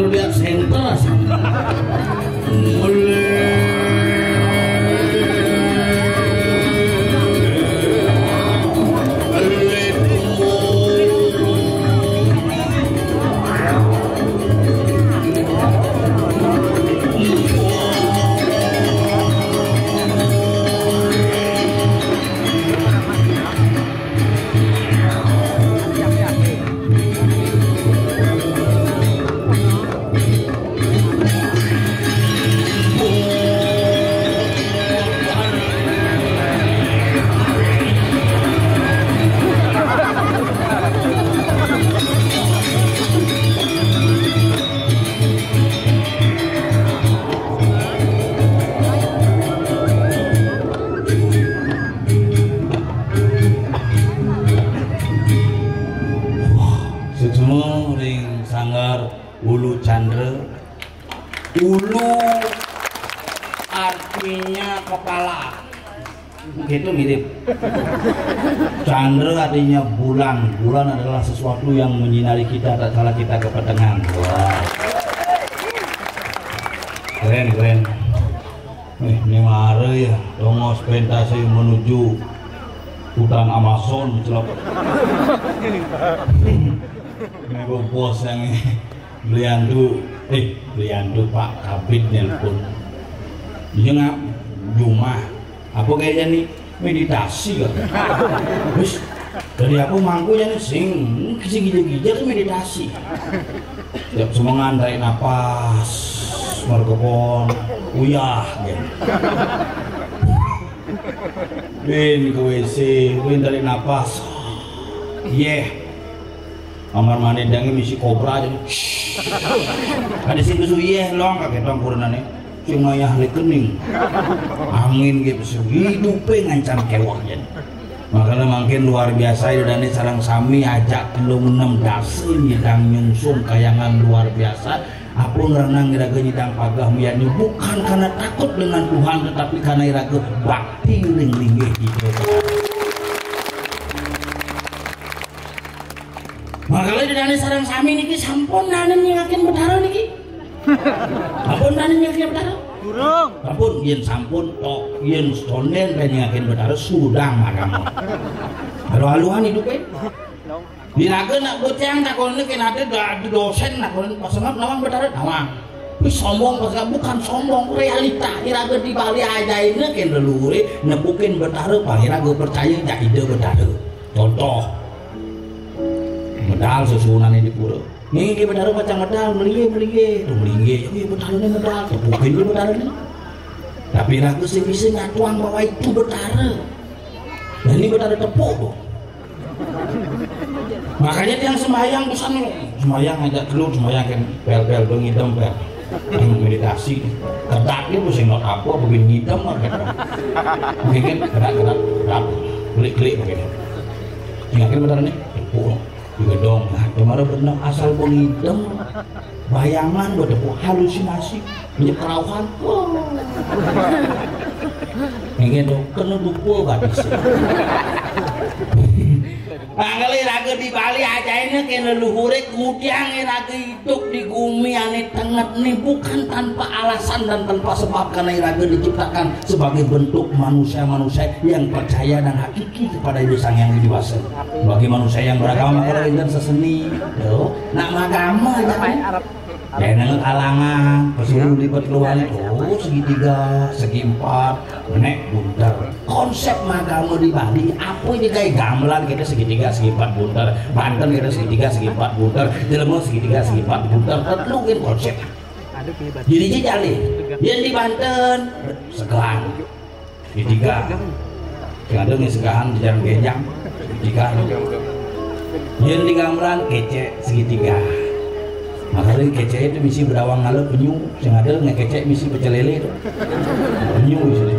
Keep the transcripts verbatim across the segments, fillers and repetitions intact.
Lihat center. Suksma ring sanggar Ulu Chandra. Ulu artinya kepala. Gitu mirip. Chandra artinya bulan. Bulan adalah sesuatu yang menyinari kita tatkala kita kepetengan. Wah. Keren, keren. Nih, ini mare ya, tongos pentas menuju hutan Amazon, celok. Ini gua bos yang beliandu, eh, beliandu Pak Kabid nelpon. Iya nggak, jumah. Apa kayaknya nih, meditasi kan? Terus dari aku mangku ya nih, sing, sing gija-gija tuh meditasi. Tiap semengan tarik napas, merkepon, uyah, gitu. Bin ke W C, bin tarik napas. Yeh. Kamar mandi dange misi kobra aja. Ada sing kesu yeh long, kaget dong kurunane. Cuma yah rekening. Angin gitu, hidupe ngancam kewah, jen. Makanya makin luar biasa, Ida Dane sareng sami ajak telung enam dasa nyidang nyungsung kayangan luar biasa. Apa ngerenang iraga nyidang pagah miyannya bukan karena takut dengan Tuhan, tetapi karena iraga bakti ring linggih kita. Makanya Ida Dane sareng sami niki sampun danem nyingakin Betara niki. Sampun danem nyingakin Betara? Durung. Sampun, yen sampun tok, yen sonden nyingakin Betara sudang magama. Aluh-aluhan idupe. Iraga nak bocah takonne kene ade da-, ade dosen takonne pasengap nawang Betara nawang. Wis sombong pasengap, bukan sombong, realita. Iraga di Bali ajaine kene leluhure nepukin Betara, pang iraga percaya jak Ida Betara. Contoh, medal sesuwunane di pura. Nggih, nggih, Betara pacang medal, melinggih, melinggih. Tuh, melinggih, oh iya, Betarane medal, tepukin dulu Betarane. Tapi raga sing bisa ngatuang bahwa itu Betara. Dan ini Betara tepuk tuh. Makanya tiang sembahyang pesan lo. Sembahyang ngajak keluar, sembahyang kan pel-pel tuh ngidem pel. Yang meditasi. Kedak dia pusing not apa, begini ngidem apa. Mungkin kedak-kedak, kedak. Klik-klik begini. Yakin Betara nih? Tepuk. Gedong, nah, kemarin bener asal pengidem bayangan, bertemu halusinasi, menyekerauhan. Wah. Yang gitu, kena dupa batis. Nah, kalau raga di Bali aja ini kena luhure, kemudian raga hidup di gumi ane tenget nih bukan tanpa alasan dan tanpa sebab, karena raga diciptakan sebagai bentuk manusia-manusia yang percaya dan hakiki kepada Ida Sang Hyang Widi Wasa. Bagi manusia yang beragama, kalau inten seseni, yo, nak magama aja kan. Jangan kalangan, pesuruh lipat keluar, oh, segitiga, segi empat, menek bunter. Konsep magama di Bali, apa aja kayak gamelan kita segitiga, segi empat bunter, Banten kita segitiga, segi empat bunter, Cilegon segitiga, segi empat bunter, tentu kan konsep. Jadi, jadi, yang di Banten, segelan. Segitiga. Sing ada nggih segahan di jalan genjang. Segitiga. Yen di gamelan kecek segitiga. Makanya kecek itu misi bedawang ngalep penyu, sing ada nggak kecek misi pecel lele itu. Penyu misi.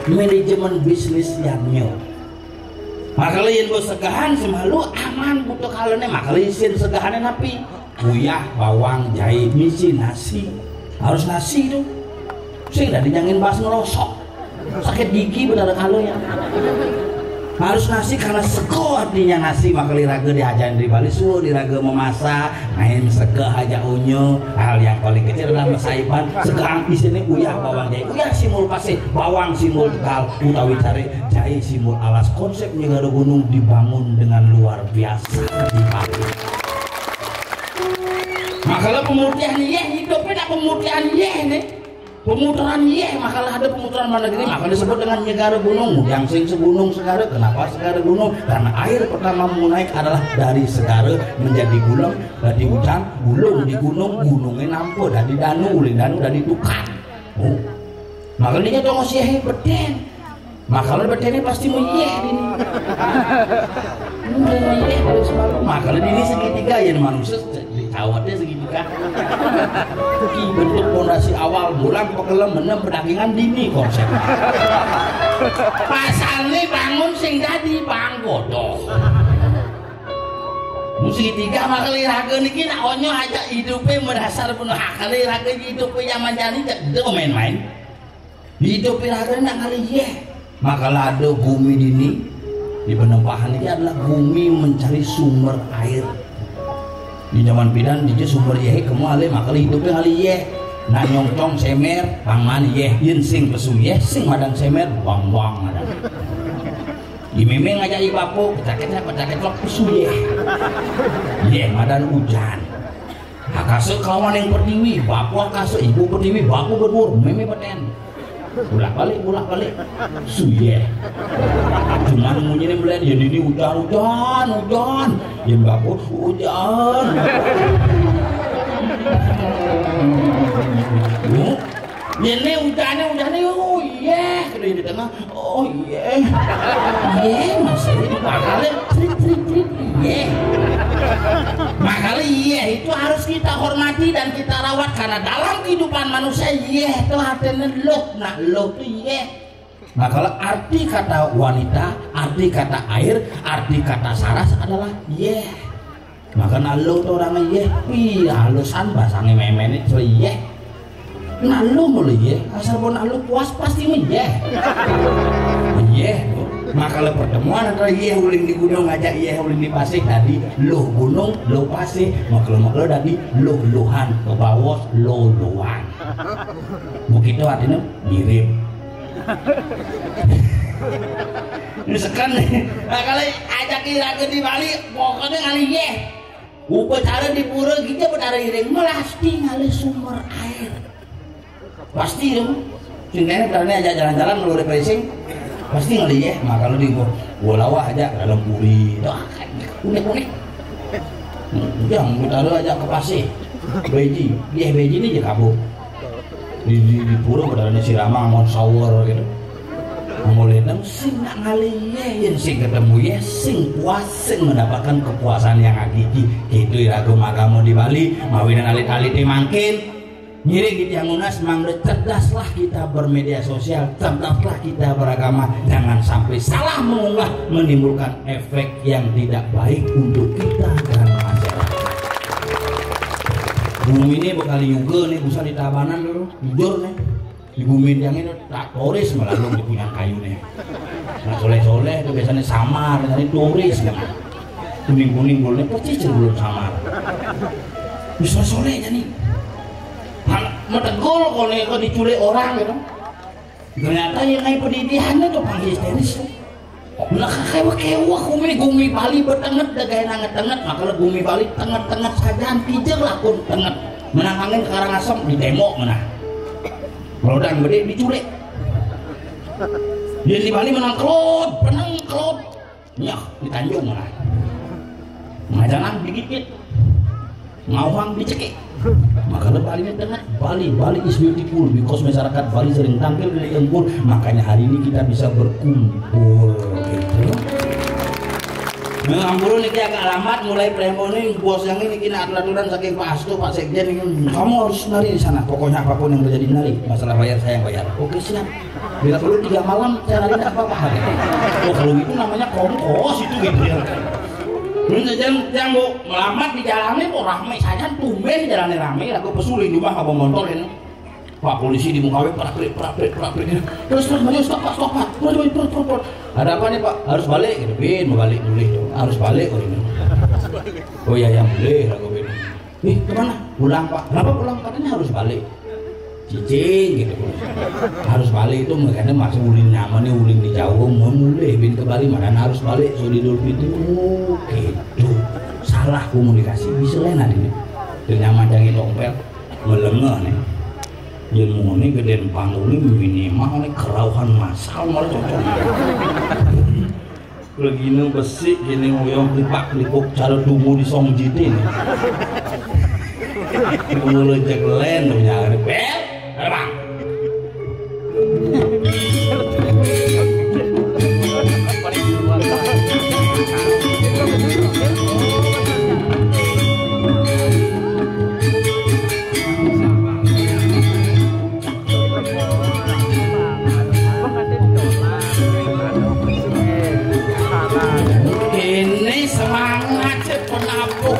Manajemen bisnis yang nyo. Makanya yen bos segahan semalu aman butuh kalene, makanya isin segahane napi? Uyah, bawang, jahe, misi, nasi. Harus nasi itu. Sing dari nyangin bahas ngerosok. Sakit gigi benar kalau ya. Harus nasi karena sego artinya nasi, maka iraga diajarin di Bali suruh iraga memasak, main sego aja unyu. Hal yang paling kecil adalah mesaiban, segang isinya uyah bawang jahe, uyah simbol pasih, bawang simbol tegal, utawi cari jahe simbol alas. Konsep Nyegara Gunung dibangun dengan luar biasa di Bali. Makanya pemutihan yeh, hidupnya nak pemutihan yeh nih. Pemutaran yeh, makalah ada pemutaran mana gini, maka disebut dengan Nyegara Gunung. Yang sing segunung segara, kenapa segara gunung? Karena air pertama mau naik adalah dari segara menjadi gulung, dari hujan, gulung di gunung, gunungnya nampu dari danu, ulin danu dari tukang. Oh. Makanya dia tongos yeh beten. Makanya beten ini pasti mau yeh ini. Mau yeh terus malu. Makanya ini segitiga yang manusia ditawatnya segitiga. Ki bentuk pondasi awal bulan pekelem bener perdagangan dini konsep. Pasar ini bangun sing jadi banggodoh. Musi tiga makali raga niki nak onyo aja hidupnya mendasar penuh akali raga hidupnya yang manjani cek itu main-main. Hidupnya raga nak kali yeh. Maka lado bumi dini di penempahan ini adalah bumi mencari sumber air. Di zaman pidan di sumber yeh kamu alih makali hidupnya kali yeh. Nak nyongcong semer bang man yeh yin sing pesu yeh sing madan semer bang bang madan. Imeme ngajak ibapo, kecaketnya kecaketnya pesu yeh. Yeh madan ujan. Akasa kawan yang pertiwi, bapo akasa, ibu pertiwi, bapo bedur, meme beten. Bulak balik, bulak balik. Suyeh. Cuman munyi ni melihat, ya ini ujan, ujan, ujan. Ya bapo, ujan. Ini ujannya, ujannya, oh iya, kena di tengah. Oh iya. Iya, masih ini pahalnya trit trit trit. Iya. Makanya iya itu harus kita hormati dan kita rawat karena dalam kehidupan manusia iya itu artinya loh, nah loh itu iya. Nah kalau arti kata wanita, arti kata air, arti kata saras adalah iya. Maka nalu tuh orang iya, wih halusan bahasanya memen itu iya. Nalu mulai iya, asal pun nalu puas pasti iya. Iya, maka le pertemuan antara iya uling di gunung ngajak iya uling di pasir tadi lo gunung lo pasir maklo maklo tadi lo luhan ke bawah lo luhan. Begitu artinya mirip. Misalkan nah, kalau ajak iraga di Bali pokoknya kali iya. Upacara di pura kita betara iring melasti ngalih sumber air. Pasti dong. Sintene betara aja jalan-jalan kalau refreshing pasti ngalih ya. Maka lu di gua lawah aja dalam puri. Doakan unik-unik. Yang betara aja ke pasir. Beji, dia beji ini aja kabur. Di, di, di pura bedarane sirama ngon sawer gitu. Mulai nang sing nak ngalih ya, yang sing ketemu ya, sing puas, sing mendapatkan kepuasan yang hakiki. Itu ya agama agama di Bali, mawinan alit-alit mangkin. Ngiring di tiang unas, mangga cerdaslah kita bermedia sosial, cerdaslah kita beragama, jangan sampai salah mengunggah menimbulkan efek yang tidak baik untuk kita dan masyarakat. Bumi ini bakal juga nih, busa di Tabanan dulu. Jujur nih, di bumi yang ini tak turis melalui di punya kayu nih. Nah soleh-soleh itu biasanya samar, tadi turis nih. Kuning-kuning boleh persis belum samar. Bisa soleh jadi. Metegol kalau kau diculik orang gitu. Ternyata yang naik pendidikannya tuh panggil tenis. Nah, kewa-kewa gumi, gumi Bali betenget, dagain anget-tenget, makanya gumi Bali tenget-tenget saja, kijeng lakun tenget. Menang angin ke Karangasem, di tembok mana. Melodan gede, diculik. Dia di Bali menang kelot, menang kelot. Nyah, di Tanjung mana. Majalah digigit. Ngawang dicekik. Maka Bali ini tengah Bali, Bali is beautiful because masyarakat Bali sering tampil di tempur, makanya hari ini kita bisa berkumpul gitu. Nah, ampun ini agak alamat mulai premo ini bos yang ini kena aturan saking Pak Hasto, Pak Sekjen ini kamu harus nari di sana. Pokoknya apapun yang terjadi nari, masalah bayar saya yang bayar. Oke siap. Bila perlu tiga malam saya nari tidak apa-apa. Oh kalau itu namanya kongkos itu gitu ya. Ini jangan jangan bu melamat di jalannya kok rame saja tumben jalannya rame lagu pesulin di rumah apa motor ini. Pak polisi di muka, prak prik, prak prik, prak prik. Terus, terus, maju, stop, Pak, stop, Pak. Terus, terus, terus, terus. Ada apa nih, Pak? Harus balik gitu. Bin, mau balik mulih tuh. Harus balik, oh, ini. Oh iya, yang mulih lah, gue bilang. Ih, kemana? Pulang, Pak. Kenapa pulang? Katanya harus balik. Cicing gitu. Harus balik itu makanya masuk ulin nyaman nih, ulin di Jawa, mau mulih bin ke Bali, mana harus balik, so di Idul Fitri. Oh, gitu. Salah komunikasi, bisa lah nanti nih. Itu nyaman jangan tompel, melengah nih. Ilmu ini gedean panggungnya minimal nih, kerauhan masal malah cocok. Lagi ini besik gini, uyang lipak lipuk cara dungu di song jidin. Mulai jek len, nyari bel, terbang. Ini semangat sih penabuh.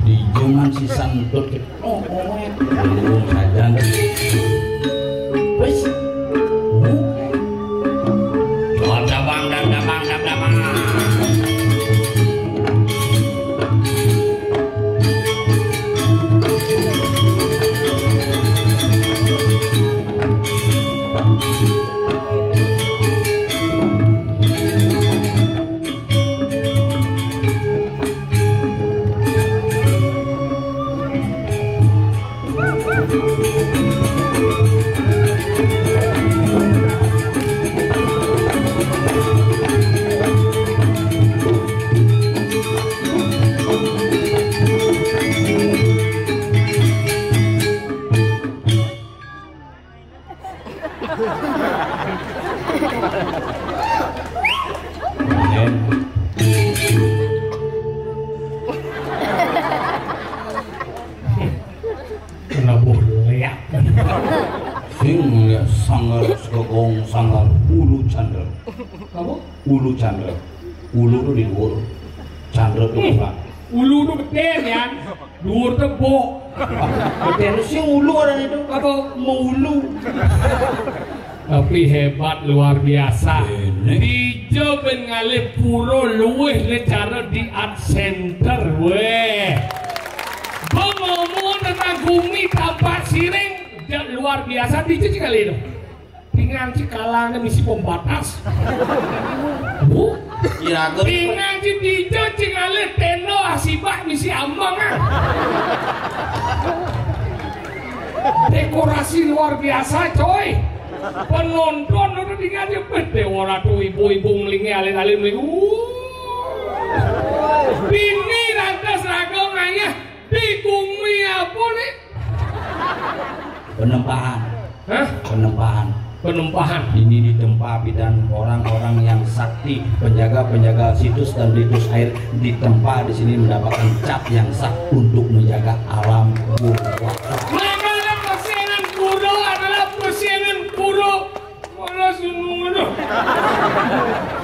Di jongan si santut. Oh, oh, oh. Belum saja. Wes. Dabang, dam, dabang, dam, dabang. Kena boh leak. Sing ngeliat sanggar segogong sanggar ulu candra. Apa? Ulu candra. Ulu tuh di luhur. Candra tuh bukan. Ulu tuh gede ya. Dhuwur tebuk. Terus sing ulu orang itu apa? Mulu. Tapi hebat luar biasa. Ini. Dija ben ngalih pura luwih le cara di Art Center. Weh. Bang ngomong tentang gumi tampak siring, dia luar biasa. Dija sing ngalih itu. Pingan ci kalane misi pembatas. Bu, iraga pingan ci dija ci ngalih tenda asibak misi ambang, ah. Dekorasi luar biasa, coy. Penonton udah tinggal je pete ora tuh ibu-ibu melinggi alin-alin melinggi. Uh. Bini lantas raga ngayah di bumi apa nih? Penempahan. Hah? Penempahan. Penempahan. Ini ditempa bidan orang-orang yang sakti, penjaga-penjaga situs dan ritus air ditempa di sini mendapatkan cap yang sah untuk menjaga alam Purwakarta. Maka persenan pura adalah persenan pura. Mana sunung itu?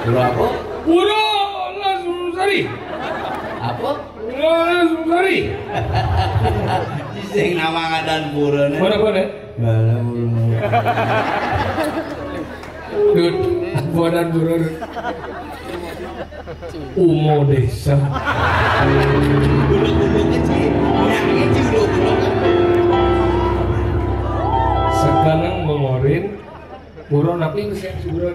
Pura apa? Pura, lah, sunung. Apa? Sorry. Sing nama ngadan pura nih. Mana, mana? Mana pura? Dut, apa dan pura? Umo desa. Buluk-buluk kecil. Yang kecil buluk-buluk. Sekarang mengorin, pura napi bisa pura.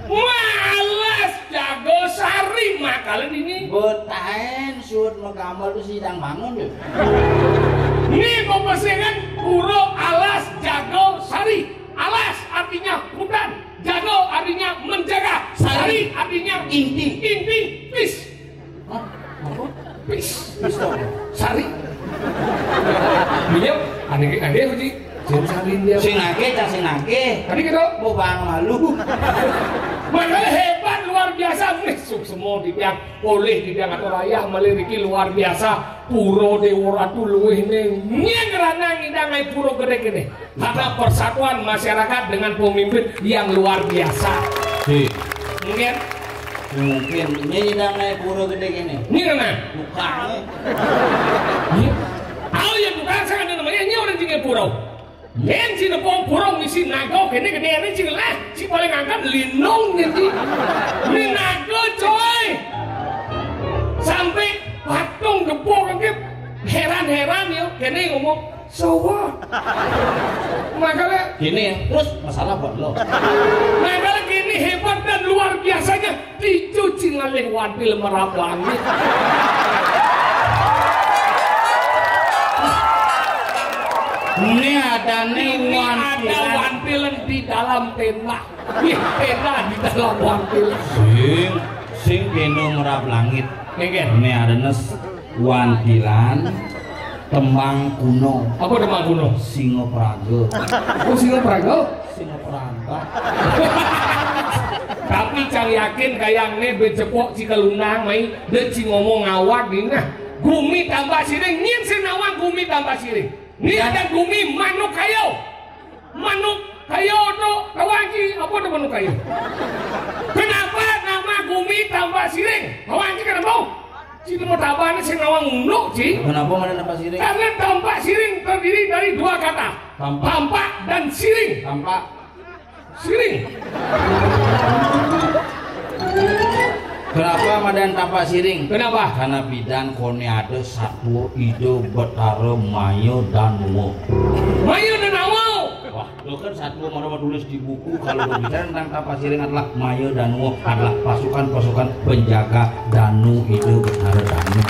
Malas jago sari makalan ini. Botaen suut megambar tuh sidang bangun tuh. Ini pepesengan pura alas jago sari. Alas artinya hutan, jago artinya menjaga, sari artinya inti. Inti, pis. Hah? Apa? Pis. Pis apa? Sari. Beliau aneh aneh uji. Sing sari dia. Sing akeh, cah sing akeh. Tadi gitu. Mau bang malu. Makanya hebat luar biasa nih semua di tiang oleh di tiang atau rayah malih niki luar biasa. Pura Dewa Ratu luwih nih. Nyeng ranang idang ai pura gede gini. Karena persatuan masyarakat dengan pemimpin yang luar biasa. Sih. Mungkin. Mungkin. Ini idang ai pura gede gini. Ini mana? Bukan. Iya. Tahu ya bukan saya ada namanya ini orang tinggal pura. Yen si nepung pura ngisi naga kene gedene sing lah si paling angkat lindung ngerti. Ini naga coy. Sampai patung gepok kan heran-heran ya kene ngomong so what? Makanya gini ya, terus masalah buat lo. Makanya gini hebat dan luar biasanya dicuci ngalih wantil merap langit. Ini ada nih ini ada wantilan di dalam tenda. Ih, tenda di dalam wantil. Sing, sing kena merap langit. Nggih. Ini ada nes wantilan tembang kuno. Apa tembang kuno? Singo Praga. Oh, Singo Praga? Singo Praga. Tapi cang yakin kayang ne becepok si kalunang mai dan si ngomong awak ni nah. Gumi tambah siring, nyin senawang gumi tambah siring. Ni ada gumi manuk kayo. Manuk kayo tu kawan si apa tu manuk kayo? Kenapa nama gumi tambah siring? Kawan si kenapa? Sini mau tambah ni sing awang unduk si. Kenapa mana tambah siring? Karena tampak siring terdiri dari dua kata. Tampak. Tampak dan siring. Tampak. Siring. Kenapa madan tampak siring? Kenapa? Karena bidan kone ada satwa ida betara maya dan wo. Maya dan wo. Wah, lo kan satwa mana tulis di buku kalau berbicara tentang tampak siring adalah maya dan wo adalah pasukan-pasukan penjaga danu ida betara danu.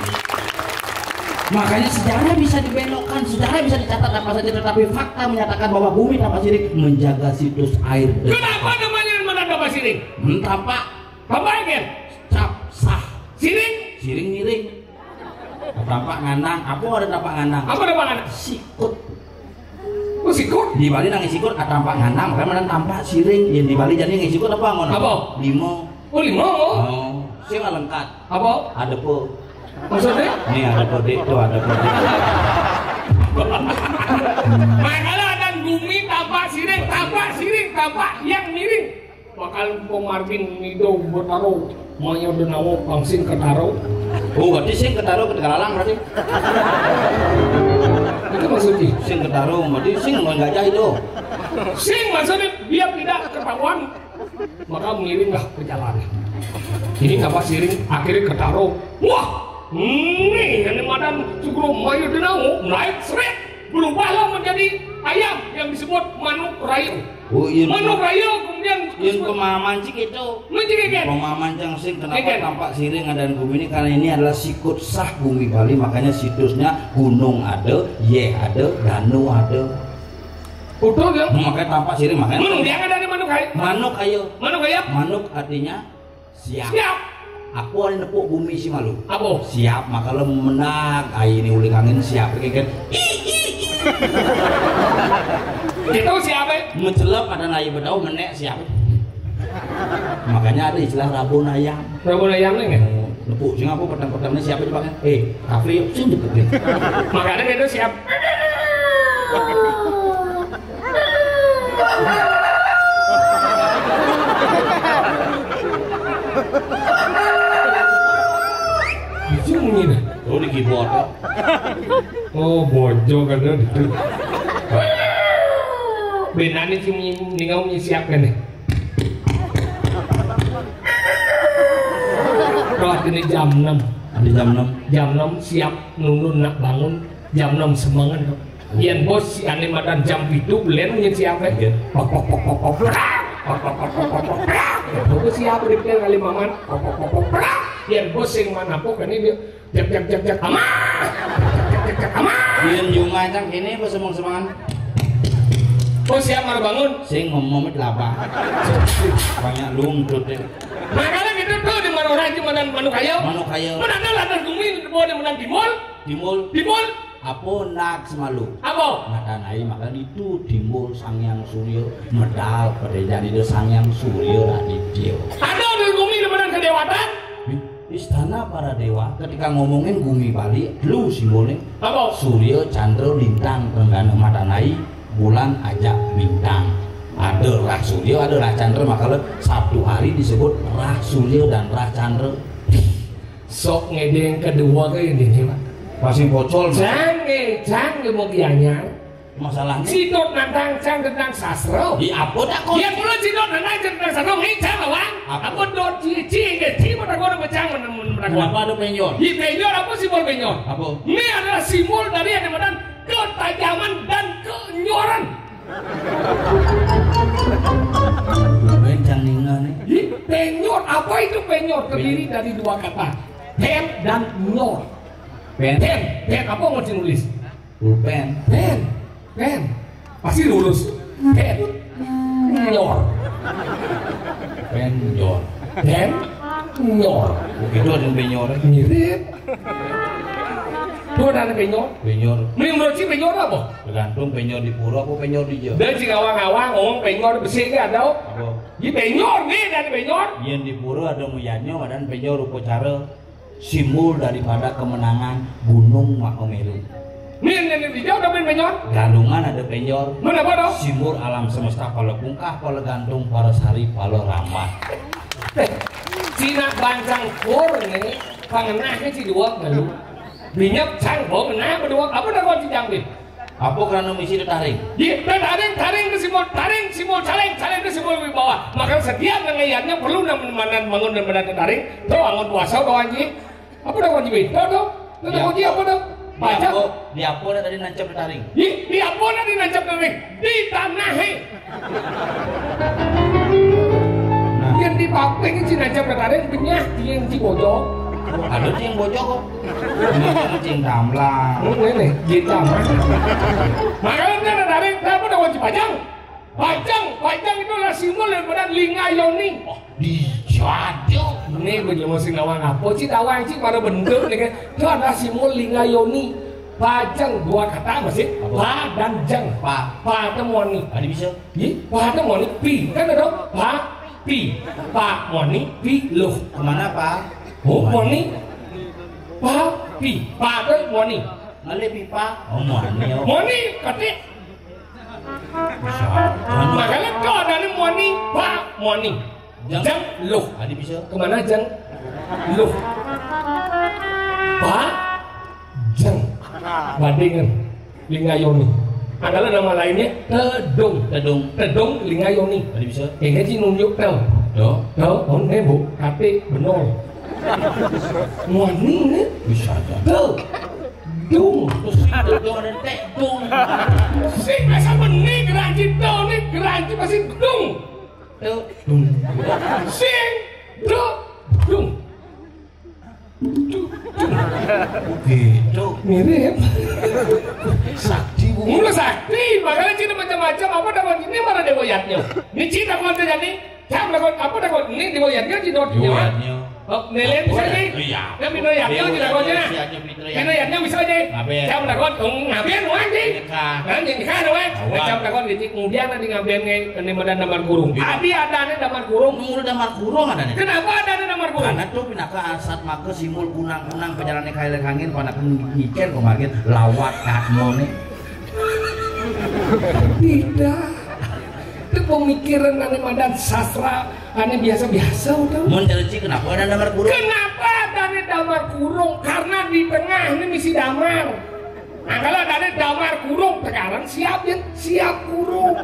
Makanya sejarah bisa dibelokkan, sejarah bisa dicatat apa saja, tetapi fakta menyatakan bahwa bumi tanpa sirik menjaga situs air. Kenapa namanya mana tanpa sirik? Hmm, tampak. Tampak kan? Cap, sah. Siring? Siring miring. Tampak ngandang. Apa ada tampak ngandang? Apa tampak ngandang? Sikut. Oh, sikut? Di Bali nang sikut ada tampak ngandang, kan mana tampak siring. Yang di Bali jadi nang sikut apa ngono? Apa? Lima. Oh, lima. Oh, sing lengkap. Apa? Ada po. Maksudnya? Nih ada po dek tuh, ada po dek. Makanya ada gumi tampak siring, tampak siring, tampak yang miring. Bakal pemargin ngido bertaruh, maya denawo pangsing ketaro. Oh, berarti sing ketaro ke Tegalalang berarti. Itu maksudnya. Sing ketaro berarti sing ngon gajah itu. Sing maksudnya biar tidak ketahuan maka miringlah ke jalan. Ini kapal siring akhirnya ketaro. Wah, ini yang madan sugro mayu denau naik seret berubahlah menjadi ayam yang disebut manuk rayu. Oh iya. Manuk rayu kemudian yang pemahaman sih gitu. Menjadi kan? Pemahaman yang sing kenapa tampak siring ada di bumi ini karena ini adalah sikut sah bumi Bali makanya situsnya gunung ada, ye ada, danu ada. Betul ya? Makanya tampak siring makanya. Menung dia kan dari manuk ayo. Manuk ayo. Manuk ayo. Manuk artinya siap. Siap. Aku ada nepuk bumi si malu. Apa? Siap maka lo menang. Ayo ini uling angin siap kan. Itu siapa? Mencelep ada naik bedau menek siap. Makanya ada istilah rabun ayam. Rabun ayam nih kan? Nepuk sing apa petang-petang ini siapa dipakai? Eh, Kafri yuk sing jemput nih. Makanya itu siap. Keyboard. Oh, bojo kan itu. Benane sing ningau nyisiap kene. Roh ini jam enam. Di jam enam. Jam enam siap nunun nak bangun. Jam enam semangat. Yen bos si ane madan jam pitu belen nyisiap. Iya. Pok pok pok pok pok. Pok pok pok pok pok. Pok pok siap di kali maman. Pok pok pok pok. Yen bos sing mana pok ini dia. Jak jak jak jak ama. Jak jak jak jak ama. Yen jumah cang kene apa semang-semangan? Oh siap baru bangun. Sing ngomong apa? Banyak lungtut ya. Makanya gitu tuh di mana orang cuma dan manuk ayo. Manuk ayo. Mana ada lantas bumi di bawah di mana timbul. Timbul. Timbul. Apa nak semalu? Apa? Matanai maka itu timbul Sang Hyang Surya medal pada jadi Sang Hyang Surya Raditya. Ada di bumi di mana kedewatan? Istana para dewa ketika ngomongin bumi Bali lu simbolnya apa? Surya, Chandra, Lintang, Renggana, Matanai, Bulan, Ajak, Bintang. Ada rah Surya, ada rah Chandra, makanya Sabtu hari disebut rah Surya dan rah Chandra. Sok ngedeng kedua ke ini nih, Pak. Masih bocor. Jangan, jangan mau kianya. Masalahnya si dot nantang cang tentang sastra. Di apa tak kok? Ya pula si dot nantang cang tentang sastra. Hei cang lawan. Apa? Apa dot ci ci ke ci mata gua mecang mana mana. Kenapa ada penyor? Di penyor apa simbol penyor? Apa? Ini adalah simbol dari yang dikatakan ketajaman dan kenyoran. Bencang ninga nih. Di penyor apa itu penyor? Terdiri dari dua kata. Pen dan nyor. Pen. Pen, pen apa mau nulis? Pulpen. Pen. Pen. Pasti lurus. Pen. Nyor. Pen nyor. Pen. Nyor. Begitu ada yang penyor. Mirip. Tuh ada yang penyor. Penyor. Ini menurut si penyor apa? Tergantung penyor di pura apa penyor di jauh. Dan si ngawang-ngawang ngomong penyor besi ke ada. Apa? Di penyor nih dari penyor. Yang di pura ada muyanya, badan penyor upacara. Simbol daripada kemenangan Gunung Mahameru. Min, min, min, hijau ada min penyor? Galungan ada penyor. Mana apa dong? Simbol alam semesta pala bungkah, pala gantung, pala sari, pala ramah. Eh, Cina bancang kur nih, pangenahnya ci dua malu. Binyap cang bau menah berdua, apa dah kau cidang nih? Apa karena misi taring? Di taring, taring ke simbol taring, simbol caleng, caleng ke simbol wibawa. Maka setiap nangayatnya perlu nang mana bangun dan mana taring. Tuh angon puasa tuh anjing. Apa dah kunci? Tuh tuh. Tuh tuh kunci apa tuh? Baca. Di apa, di apa dah tadi nancap taring? Di, di apa dah di nancap taring? Di tanah he. Nah. Yang di paping si nancap taring benyah tiang si bojok. Ada tiang bojok kok. Ini tiang tamblang. Ini nih, di tamblang. Makanya dia ada taring, kenapa dah kunci pajang? Pajang, pajang itu adalah simbol daripada linga yoni. Oh, dijajah. Ini bagi masih ngawang apa sih tawang sih pada bentuk nih kan. Itu adalah simbol linga yoni. Pajang dua kata masih apa? Pa dan jang. Pa. Pa itu moni. Ada bisa? Ih, pa itu moni. Pi kan ada pa pi. Pa moni pi loh. Kemana pa? Oh moni. Pa pi. Pa itu moni. Ngalih pipa. Oh moni. Oh. Moni ketik. Makanya kau ada nih moni, pa moni. Jang. Jang loh. Adi bisa. Kemana jang? Loh. Pa jang. Bandingan. Linga yoni. Adalah nama lainnya tedung. Tedung. Tedung linga yoni. Adi bisa. Ini sih nunjuk tel. Yo. Tel, oh, ini bu, kate benol. Moni nih. Bisa aja. Tel. Dung. Terus itu dong ada tek dung. Sing biasa meni geranji tau nih geranji pasti dung. Tuh. Dung. Sing. Dung. Dung. Dung. Gitu. Mirip. Sakti bu. Mula sakti, makanya cinta macam-macam apa dapat ini mana dewa yatnya. Ini cinta kau jadi. Cam lakukan apa dah kau? Ini di Boyan kan di Dot. Di Boyan, ya. Oh, nelen bisa ni. Iya. Kan Pino Yatnya di lakukannya. Pino Yatnya bisa ni. Ngaben. Cam lakukan, oh, ngaben wan di. Kan yang kan wan. Cam lakukan di kemudian nanti ngaben ngai ini madan damar kurung. Abi ada ni damar kurung. Mulu damar kurung ada ni. Kenapa ada ni damar kurung? Karena tu pinaka asat maka simbol kunang-kunang penjalan kail kangin panakun nyicen kemarin lawat katmo ni. Tidak. Itu pemikiran ane madan sastra, ane biasa-biasa udah. Mun cai kenapa ada damar kurung? Kenapa ada damar kurung? Karena di tengah ini misi damar. Nah, kalau ada damar kurung, sekarang siap ya, siap kurung.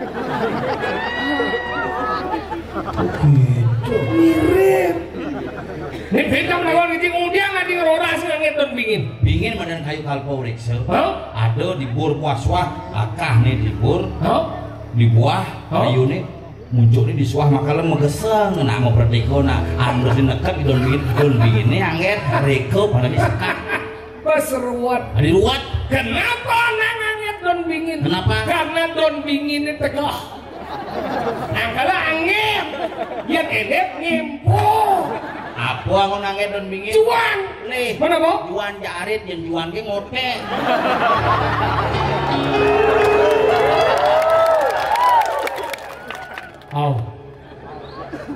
Gitu. Mirip. Ini beda melawan ini, kemudian nanti ngeroras nganget don bingin. Bingin madan kayu kalpa wreksa. Hah? Ada di bur kuaswa, akah nih di bur. Hah? Di buah, hah? Kayu nih. Muncul nih di suah makalah megeseng, nak mau perdeko, nak ambil di neket don bingin, don bingin nih angget, reko pada di sekat. Pas ruwet. Di ruwet. Kenapa nang angget don bingin? Kenapa? Karena don bingin ini tegah. Nah, kalau angget, yang edet ngimpuh. Apa aku nangget don bingin? Cuan. Nih. Mana, Bo? Cuan jarit, yang cuan ke ngote. Oh.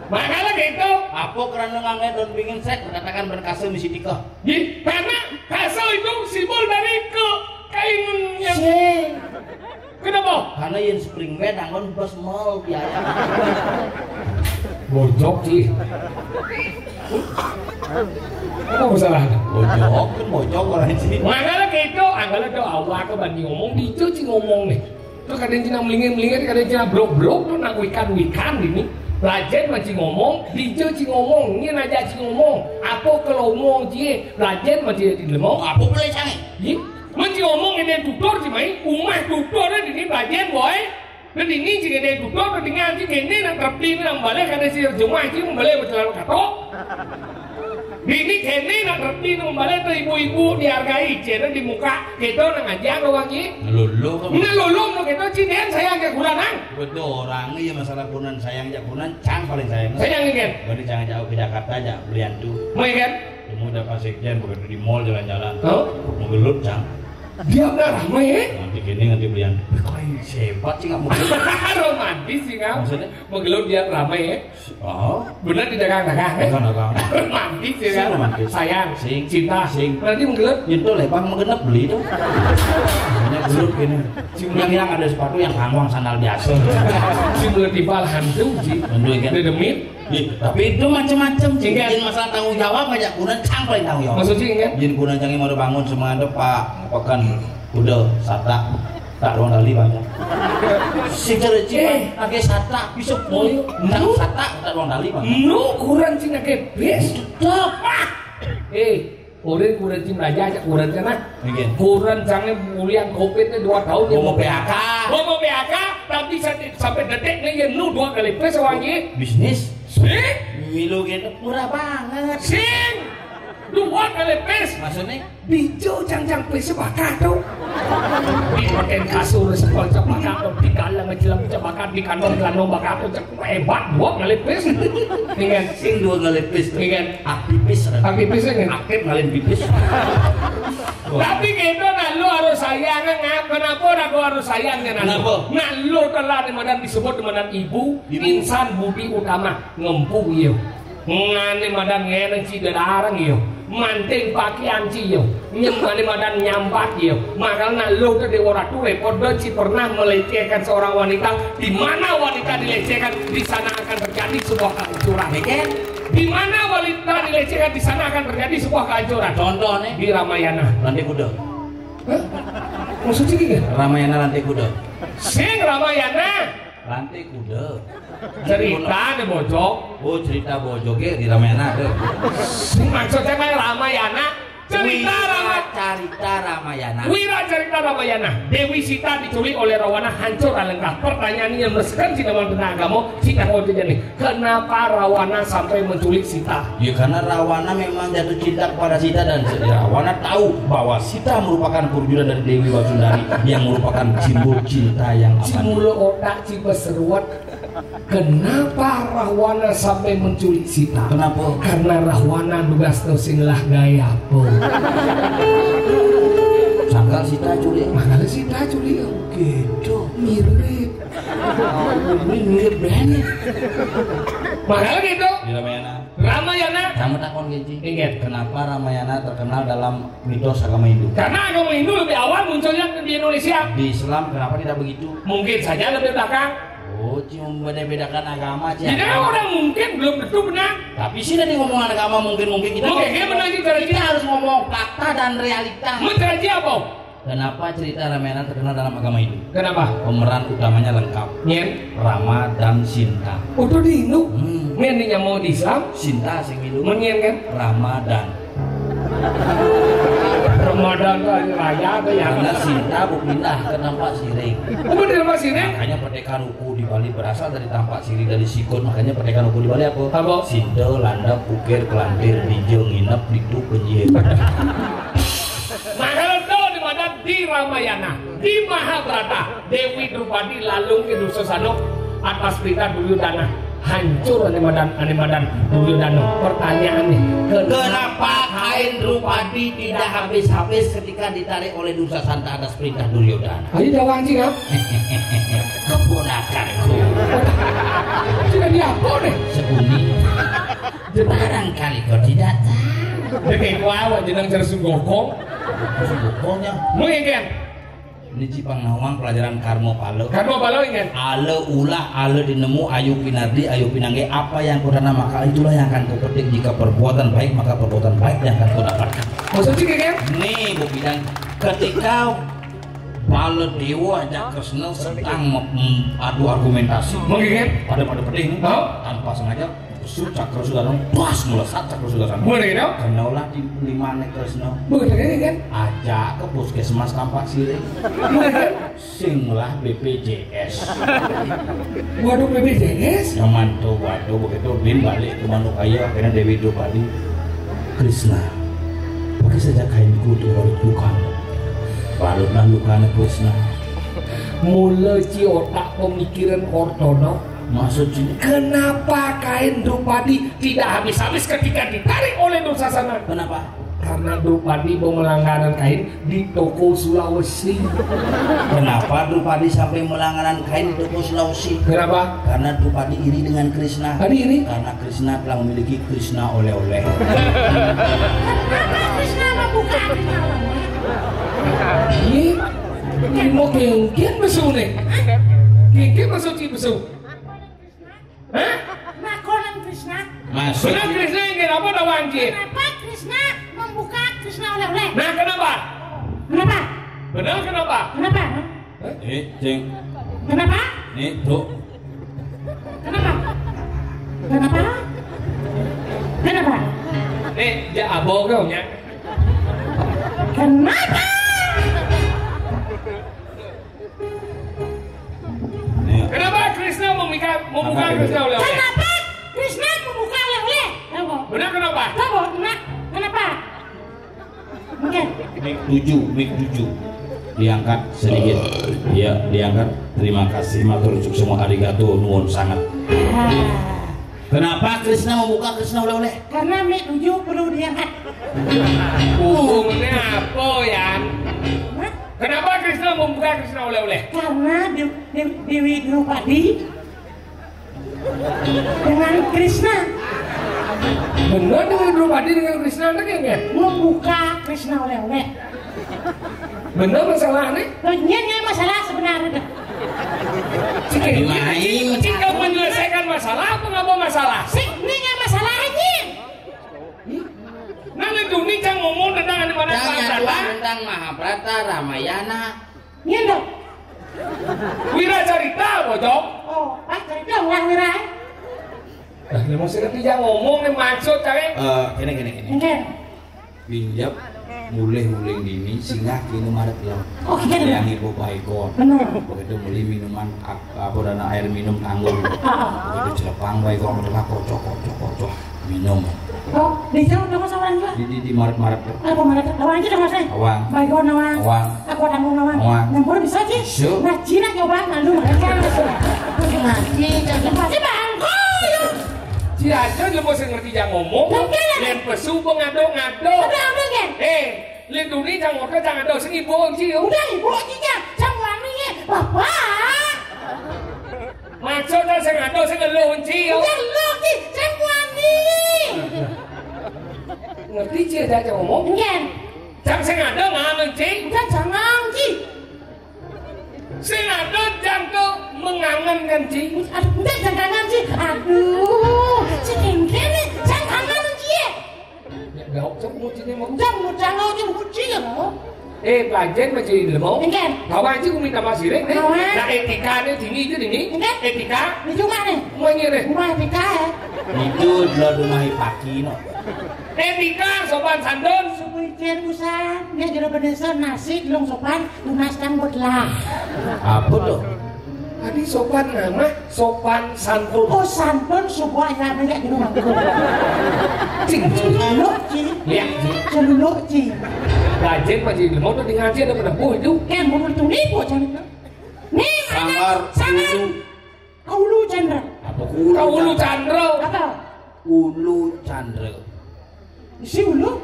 Makanya gitu. Apa kerana ngangai don bingin sek, katakan berkasa misi tiga. Di karena kasa itu simbol dari ke kaingan yang. Sing. Kenapa? Karena yang spring bed anggon bos mall biaya. Bojok sih. Apa masalah? Bojok kan bojok orang sih. Makanya gitu, angkala tuh awak ke banding ngomong, dicu sih ngomong nih. Tuh kadang cina melingin-melingin, kadang cina blok-blok, tuh nak wikan-wikan ini. Rajen masih ngomong, dicu sih ngomong, ini aja sih ngomong. Apa kalau ngomong cie, Rajen masih di lemong. Apa boleh sange? Ji, masih ngomong ini tutur sih mai, umah tutur ini Rajen boy. Dan ini jika dia tutur, ketinggalan sih kene nak rapi nak balik kada sih jemaah sih balik berjalan kato. Ini kene nak rapi nak balik tuh ibu-ibu dihargai, cina di muka kita nak ngajar orang ni. Lulu kamu. Nah lulu nak kita cina sayang ke kurang. Betul orang ni masalah kunan sayang jak kunan, cang paling sayang. Sayang ni kan? Berarti jangan jauh ke Jakarta aja, beli antu. Mau kan? Temu udah pas sekjen begitu di mall jalan-jalan. Oh? Menggelut cang. Dia udah ramai ya? Nanti kini nanti beli antu. Kau hebat sih nggak mungkin. Romantis sih kan? Maksudnya? Menggelut dia ramai ya? Oh? Benar di dagang-dagang ya? Dagang-dagang. Romantis ya kan? Sing romantis. Sayang, sing, cinta, sing. Berarti menggelut? Itu lebang menggenep beli itu. Hanya gelut gini. Yang yang ada sepatu yang kangwang sandal biasa. Si meletik bal hantu sih. Hantu kan? Dia demit. Ih, tapi itu macam-macam sih. Iya. Jadi masalah tanggung jawab aja, guna cang paling tanggung jawab. Maksudnya kan? Jadi guna cang mau bangun semua ada pak, apa kan udah satak tak ruang tali banyak. Secara cik, eh, pakai satak bisa boy, tak satak tak ruang tali banyak. Nu kurang cina ke bes. Tetap. Eh, orang kurang cina aja, kurang cina. Iya. Kurang cangnya mulian covid ini dua tahun dia mau P H K. Mau P H K, tapi sa- sampai detik ini ya nu dua kali pes wangi. Bisnis. Sing. Milu gitu murah banget. Sing. Dua kali pes. Maksudnya? Bijo jang-jang pes bakar tuh. Di pakai kasur sepal cak bakar tuh, di dalam jelam cak bakar, di kantong gelandong bakar tuh, cak hebat dua kali pes. Ingat. Sing dua kali pes tuh. Ingat. Aktivis. Aktivis, ingat. Aktif ngalin pipis. Tapi gitu nah lu harus sayang ngap. Kenapa aku harus sayangnya nah? Kenapa? Nah lu telah di mana disebut di mana ibu, ibu. Insan budi utama ngempu iya. Ngane madan ngeneng ci dadarang iya. Manting pakian ci iya. Nyemane madan nyampat iya. Makanya lu ke Dewa Ratu repot dan ci pernah melecehkan seorang wanita. Di mana wanita dilecehkan, di sana akan terjadi sebuah kehancuran. Ya kan? Di mana wanita dilecehkan, di sana akan terjadi sebuah kehancuran. Contohnya? Di Ramayana. Rantai kuda. Hah? Maksudnya gini? Ramayana rantai kuda. Sing Ramayana. Rantai kuda. Cerita deh bojok. Oh cerita bojok ya di Ramayana ada. Sing maksudnya kan Ramayana. Cerita Wira Rama- Carita Ramayana. Wira Carita Ramayana. Dewi Sita diculik oleh Rawana hancur alengkah. Pertanyaan yang mereskan si Dewan Agama, si Kang Ojo nih. Kenapa Rawana sampai menculik Sita? Ya karena Rawana memang jatuh cinta kepada Sita dan Rawana tahu bahwa Sita merupakan perwujudan dari Dewi Wasundari yang merupakan simbol cinta yang abadi. Cimula otak, cipa seruat. Kenapa Rahwana sampai menculik Sita? Kenapa? Karena Rahwana nugas sing lah gaya apa? Sangkal Sita culik. Makanya Sita culik. Gitu. Mirip. Ini mirip banget. Makanya gitu. Di Ramayana. Ramayana. Kamu takon gaji. Ingat. Kenapa Ramayana terkenal dalam mitos agama Hindu? Karena agama Hindu lebih awal munculnya di Indonesia. Di Islam kenapa tidak begitu? Mungkin saja lebih belakang. Oh, cuma beda-bedakan agama, Ci. Jadi orang mungkin belum tentu benar. Tapi sih dari ngomongan agama mungkin-mungkin kita Oke, dia benar juga, kita Ci. Harus ngomong fakta dan realita. Mun cara Ci apa? Kenapa cerita Ramayana terkenal dalam agama Hindu? Kenapa? Pemeran utamanya lengkap. Nyen? Rama dan Sinta. Udah di Hindu. Hmm. Nyen nih mau di Islam? Sinta sing Hindu. Mun nyen kan? Ramadan. Ramadan tuh hari raya apa ya? Karena Sinta bu pindah ke Tampak Siring. Oh, di Tampak Siring? Makanya pendekar Di Bali berasal dari tampak siri dari sikut, makanya pendekar hukum di Bali apa? Apa? Sindo, landep, ukir, kelantir, dijo, nginep, ditu, penyihir. Mahal tuh di mana di Ramayana, di Mahabharata, Dewi Drupadi lalung ke Dursasana atas perintah Duryodana. Hancur ane madan, ane madan Duryodana. Pertanyaannya, kenapa kain Drupadi tidak habis-habis ketika ditarik oleh Dursasana atas perintah Duryodana? Ayo jawab anjing, ah. Keponakanku. Sudah diapo deh? Sebuni. Barangkali kau tidak tahu. Dek kuawa jeneng Jersugokong. Jersugokongnya. Mungkin. Ini Cipang Nawang pelajaran Karmo Palo. Karmo Palo ingat. Ale ulah, ale dinemu, ayu pinardi, ayu pinangge. Apa yang kau tanam maka itulah yang akan kau petik jika perbuatan baik maka perbuatan baik yang akan kau dapatkan. Maksudnya kayak? Nih, bu bilang ketika Baladewa ajak Kresna sedang adu argumentasi. Mungkin kan? Pada pada pedih nih. Oh? Tanpa sengaja besuk Cakra Sudarno pas melesat Cakra Sudarno. Boleh dong? Kena olah di lima nek Kresna. Boleh kan? Ajak ke puskesmas Tampak Siring. Boleh kan? Sing lah B P J S. Waduh, B P J S? Nyaman tuh, waduh, begitu Bin balik ke Manukaya, akhirnya Dewi Drupadi. Kresna, pakai saja kainku untuk urut lukane. Balut dan lukane Kresna. Mula ci otak pemikiran ortodok. Maksud sini? Kenapa kain Drupadi tidak habis-habis ketika ditarik oleh Dursasana? Kenapa? Karena Drupadi mau melanggaran kain di toko Sulawesi. Kenapa Drupadi sampai melanggaran kain di toko Sulawesi? Kenapa? Karena Drupadi iri dengan Kresna. Tadi iri? Karena Kresna telah memiliki Kresna oleh-oleh. Kenapa Kresna membuka Kresna oleh-oleh? Ini, ini mau kengken besok nih. Kengken besok, ci besok. Hah? Nakonan Kresna. Masuk. Benar Kresna yang kenapa ada wangkit? Kenapa Kresna membuka Kresna oleh-oleh? Nah, kenapa? Kenapa? Benar kenapa? Kenapa? Eh, ceng. Kenapa? Nih, tuh. Kenapa? Kenapa? Kenapa? Nih, dia abang kau nya. Kenapa? Kenapa Kresna membuka membuka Kresna oleh-oleh? Kenapa Kresna membuka oleh-oleh? Kenapa? Benar kenapa? Kenapa? Kenapa? Oke. Mik tujuh, mik tujuh. Diangkat sedikit. Ya, diangkat. Terima kasih, matur suksma, arigato, nuwun sangat. Ah. Kenapa Kresna membuka Kresna oleh-oleh? Karena mik tujuh perlu diangkat. Hubungannya apa, Yan? Hah? Kenapa Kresna membuka Kresna oleh-oleh? Karena Dewi, Dewi Drupadi dengan Kresna. Benar Dewi Drupadi dengan Kresna, ada nggak? Membuka Kresna oleh-oleh. Benar masalah nih? Ini masalah sebenarnya. Cik, cik, menyelesaikan masalah apa nggak mau masalah? Sing, ini masalahnya. Nang itu nih cang ngomong tentang mana? Tentang Mahabharata, Ramayana. Iya dong. Wira cerita, bocok. Oh, pas cerita ulang Wira. Nah, ini maksudnya dia ngomong nih maksud cari. Eh, gini gini gini. Pinjap mulih uling dini singgah kini maret ya. Oh, iya. Yang ibu baikon. Benar. Begitu beli minuman apa dana air minum tanggung. Begitu celepang baikon tengah kocok kocok kocok. Minum. Oh, bisa untuk sama juga. Di di di maret maret tuh. Apa maret? Awang aja dong saya. Awang. Baikon awang. Awang. Aku ada mau awang. Awang. Nempur bisa sih. Su. Nah, Cina coba malu mereka. Pasti bangko ya. Ci aja dia mau ngerti yang ngomong. Lain pesu ngado ngado. Udah udah kan? Eh, lindungi yang ngomong jangan ada sing ibu ci. Udah ibu ci ya. Jangan wani ya. Bapak. Maksudnya sing ada sing ngeluh, Ci, yo. Ngeluh, Ci, sing wani. Ngerti, Ci, ada cak ngomong? Enggak. Cak sing ada ngangen, Ci. Enggak, jangan, Ci. Sing ada jangka mengangankan ci. Aduh, enggak jangan ci. Aduh, ci kengkene jangan ci. Ya, enggak usah mucine mau. Jangan mucang, jangan muci ya. Eh, Pak Jen masih dulu mau. Enggak. Kawan ci kumi tambah sirik nih. Kawan. Nah, etika nih tinggi itu nih. Enggak. Etika. Di rumah nih. Mau ini nih. Rumah etika ya. Itu lo rumah paki no. Etika sopan santun. Suku ijen usah. Dia jero benesan nasi belum sopan. Tunas kan buat lah. Apa tuh? Tadi sopan nama, sopan santun. Oh, santun subuh ayam ini di rumahku. Cing, cing. Celuluk, Ci. Ya, Ci. Celuluk, Ci. Gajen masih mau tuh ngaji ada menempuh itu. Kan mau tuh nipu, Ci. Nih, sangar, sangar. Ulu. Kaulu Chandra. Apa kuulu? Kaulu Chandra. Apa? Ulu Chandra. Isi ulu?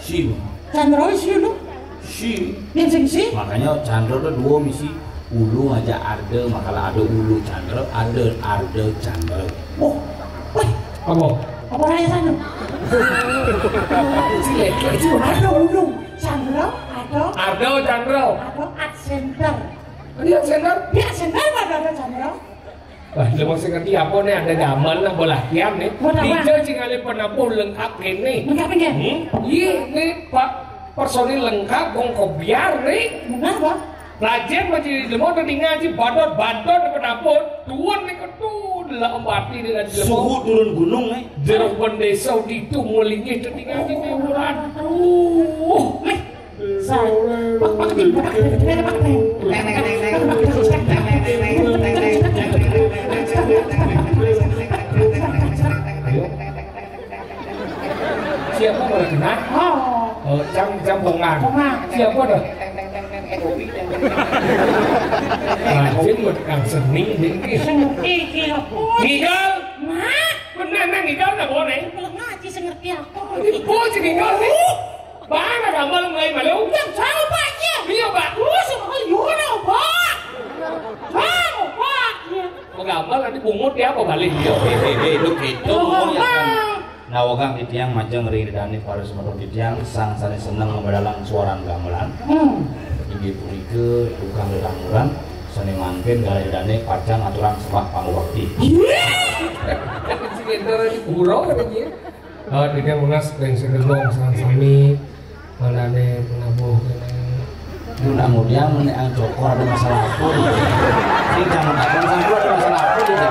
Si. Chandra isi ulu? Si. Yang sing si? Makanya Chandra tuh dua misi. Ulu aja ada, makalah ada ulu Chandra, ada arda Chandra. Oh, weh. Apa? Apa raya sana? Ada ulu Chandra, ada. Ada Chandra. Ada Art Center. Ini Art Center? Dia Center pada ada Chandra. Wah, lu masih ngerti apa nih? Ada gamelan lah, bola kiam nih. Mau apa? Dija sing ale penabuh lengkap ini. Lengkap ini? Hmm? Iya, nih, Pak. Personil lengkap, wong kebiar nih. Benar, Pak. Rajen masih di lemo udah ngaji badot-badot penabuh. Tuan nih ketun lah empati dengan di lemo. Suhu turun gunung nih. Jeruk bendesa itu melingih udah ngaji nih. Waduh. Nih. Siapa boleh kenal? Oh, jam jam bongan. Bongan. Siapa dah? Anjing buat kang seni deh. Seni iki apa? Ngigal. Nah, bener nang ngigal nggak boleh. Kalau ngaji sing ngerti apa? Ini bocah ngigal nih. Bana gambar mulai malu. Yang salah, Pak, iya. Iya, Pak. Terus, Pak, iya, Pak. Salah, Pak, iya. Mau gambar nanti bungut ya apa balik? Iya, eh, eh, eh, lu gitu. Oh, ngomong ya kan. Bang. Nawagang titiang majeng ring dane para semeton titiang sang sane seneng ngemadalang suaran gamelan. Hmm. Inggih punika tukang lelanguran sane mangkin kalih dane pacang aturang sembah pangubakti. Iya. Sing entar di pura katanya. Eh, tiga belas ring Sidegong sang sami, manane penabuh kene. Guna mudiang menek ang cokor ada masalah apa gitu. Sing jangan takon sampai ada masalah apa gitu.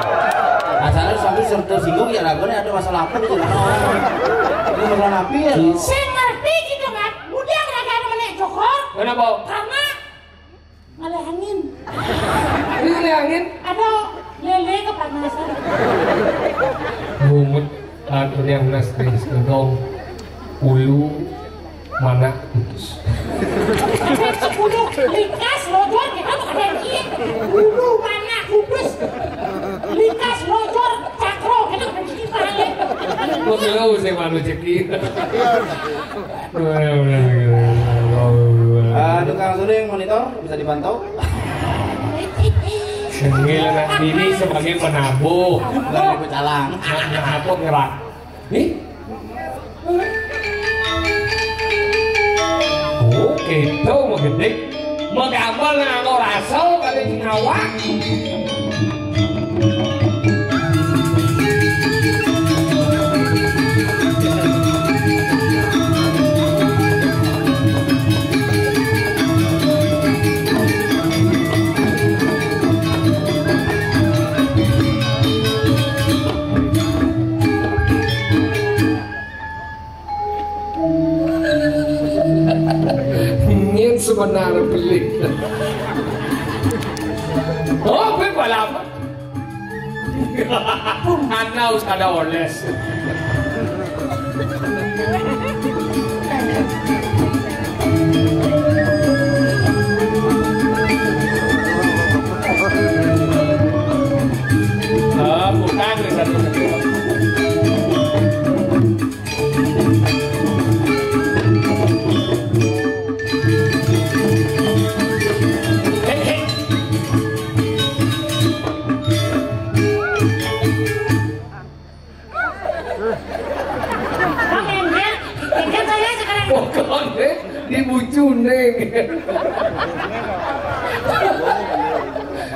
Asalnya sampai tersinggung ya, lagunya ada masalah apa gitu. Ini masalah apa ya? Sing ngerti gitu kan? Mudiang raga menek cokor. Kenapa? Karena ngalih angin. Ini ngalih angin? Ada lele kepanasan. Bungut, atuh yang nas ring Sidegong. Ulu mana putus. Ada sepuluh likas lojor kita tuh ada yang iya. Ulu mana putus. Likas lojor cakro kita tuh ada yang iya. Kok tahu saya malu ceki? Aduh, Kang Suling, monitor bisa dipantau. Sengil anak bini sebagai penabuh. Dari pecalang. Nah, apa ngerak? Nih? Oh, gitu, mau gede. Mau gambar nang rasa kali di awak. Nyén sebenarnya pelit. Oh, gue balap. Ana wis kada oles. Ah, bukan, bukan. Pokoknya dibucune.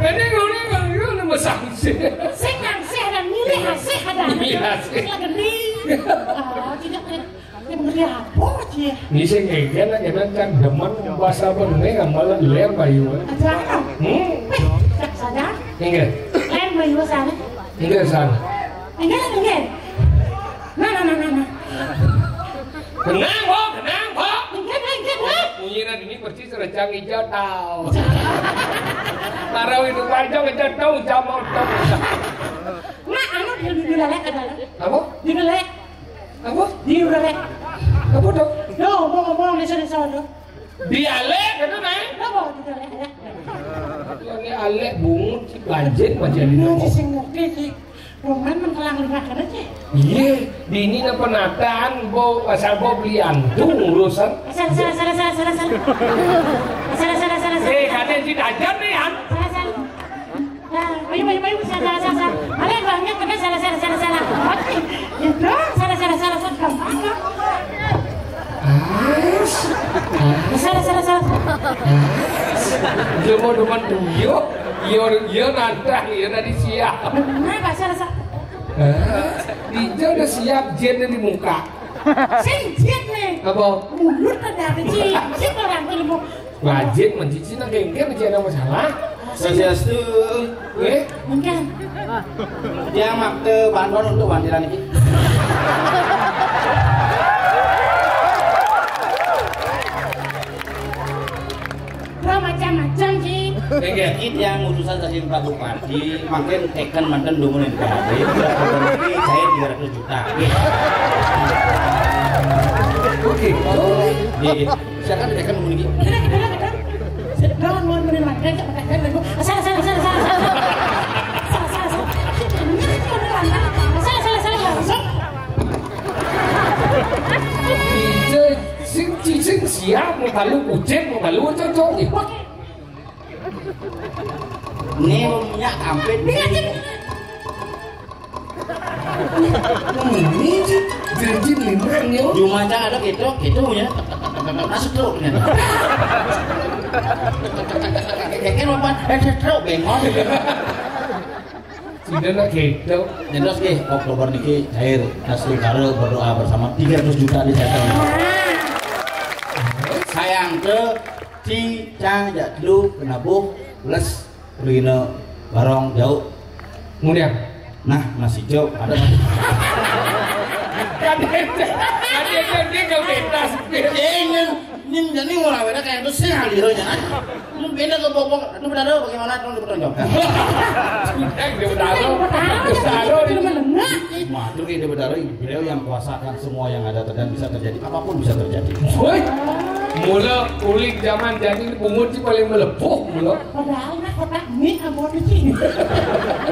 Ini ngono, ngono, ngono, mesang sih. Sing nang sih ada, milih asih ada. Milih asih. Lagi nih. Oh, tidak, tidak, tidak, apa sih? Ini sih ngegen, ngegen kan demen bahasa bening, malah lem bayu. Ada apa? Hmm? Wih, cak saja. Inggih. Lem bayu sana. Inggih, sana. Inggih, inggih. Nah, nah, nah, nah, nah. Tenang, Bok, tenang, Bok. Inggih, inggih, inggih. Bunyinya ini persis rejang hijau tau. Taruh itu panjang aja tau, jam mau tau. Nah, anu di, di, di lelek ada. Apa? Di lelek. Apa? Di lelek. Apa tuh? Yo, ngomong-ngomong di sini sono. Dialek itu, Nay. Apa di lelek ada? Ini alek bungut, si banjir, banjir. Ini si sing ngerti sih. Roman mentelang lima kena sih. Iya, di ini penataan, bo, asal bo beli antung urusan. Salah, salah, salah, salah, salah, salah. Salah, salah, salah, salah. Eh, ada yang tidak ajar nih, An. Salah, salah. Nah, ayo, ayo, ayo, salah, salah, salah, salah. Ada yang banyak, benar, salah, salah, salah, salah. Oke. Gitu, salah, salah, salah, salah. Gampang, kok. As. Salah, salah, salah. Dia mau demen tuh, yo. Yo, yo nantang, yo tadi siap. Kenapa salah, salah? Hah? Dia udah siap, jin di muka. Sing jin nih. Apa? Mulut ada apa sih? Sing orang ilmu. Wajib mencuci nang kengkeng, masih ada masalah. Swastiastu. Eh? Mungkin. Dia makte bantuan untuk wantilan ini. Lah, macam-macam sih. Nggih, nggih. Iki yang urusan saking Pak Bupati, makin tekan manten dumunin P H D. Iki saya tiga ratus juta. Nggih. Oke. Nggih, nggih. Silakan tekan dumun iki. Kita, kita, kita. Sedang mau menerima, kita tekan lagu. Salah, salah, salah, salah, salah. Salah, salah, salah. Salah, salah, salah, langsung. Sing, sing siap, mau balu kucing, mau balu cocok. Ini minyak kampit. Ini sih, janji lima yo. Cuma cang ada gitu, gitu ya. Masuk truknya. Kayaknya lupa, eh, truk bengong. Tidak nak gitu. Yang jelas, nggih, Oktober niki cair, asli karo berdoa bersama tiga ratus juta di saya. Sayang ke ci ca jak telu kenabuh les rina barong jauh. Kemudian, nah, masih jauh ada. Kan dia, kan dia, dia nggak bebas. Ini, ini, ini orang beda kayak itu sih halirnya. Lu beda ke bobok, itu benar bagaimana, tolong dipertanggungjawabkan. Eh, dia benar. Benar. Waduh, ini benar. Beliau yang kuasakan semua yang ada dan bisa terjadi, apapun bisa terjadi. Woi, mula ulik zaman jadi bungut sih paling melepuh mula. Padahal nak kotak mie ampun sih.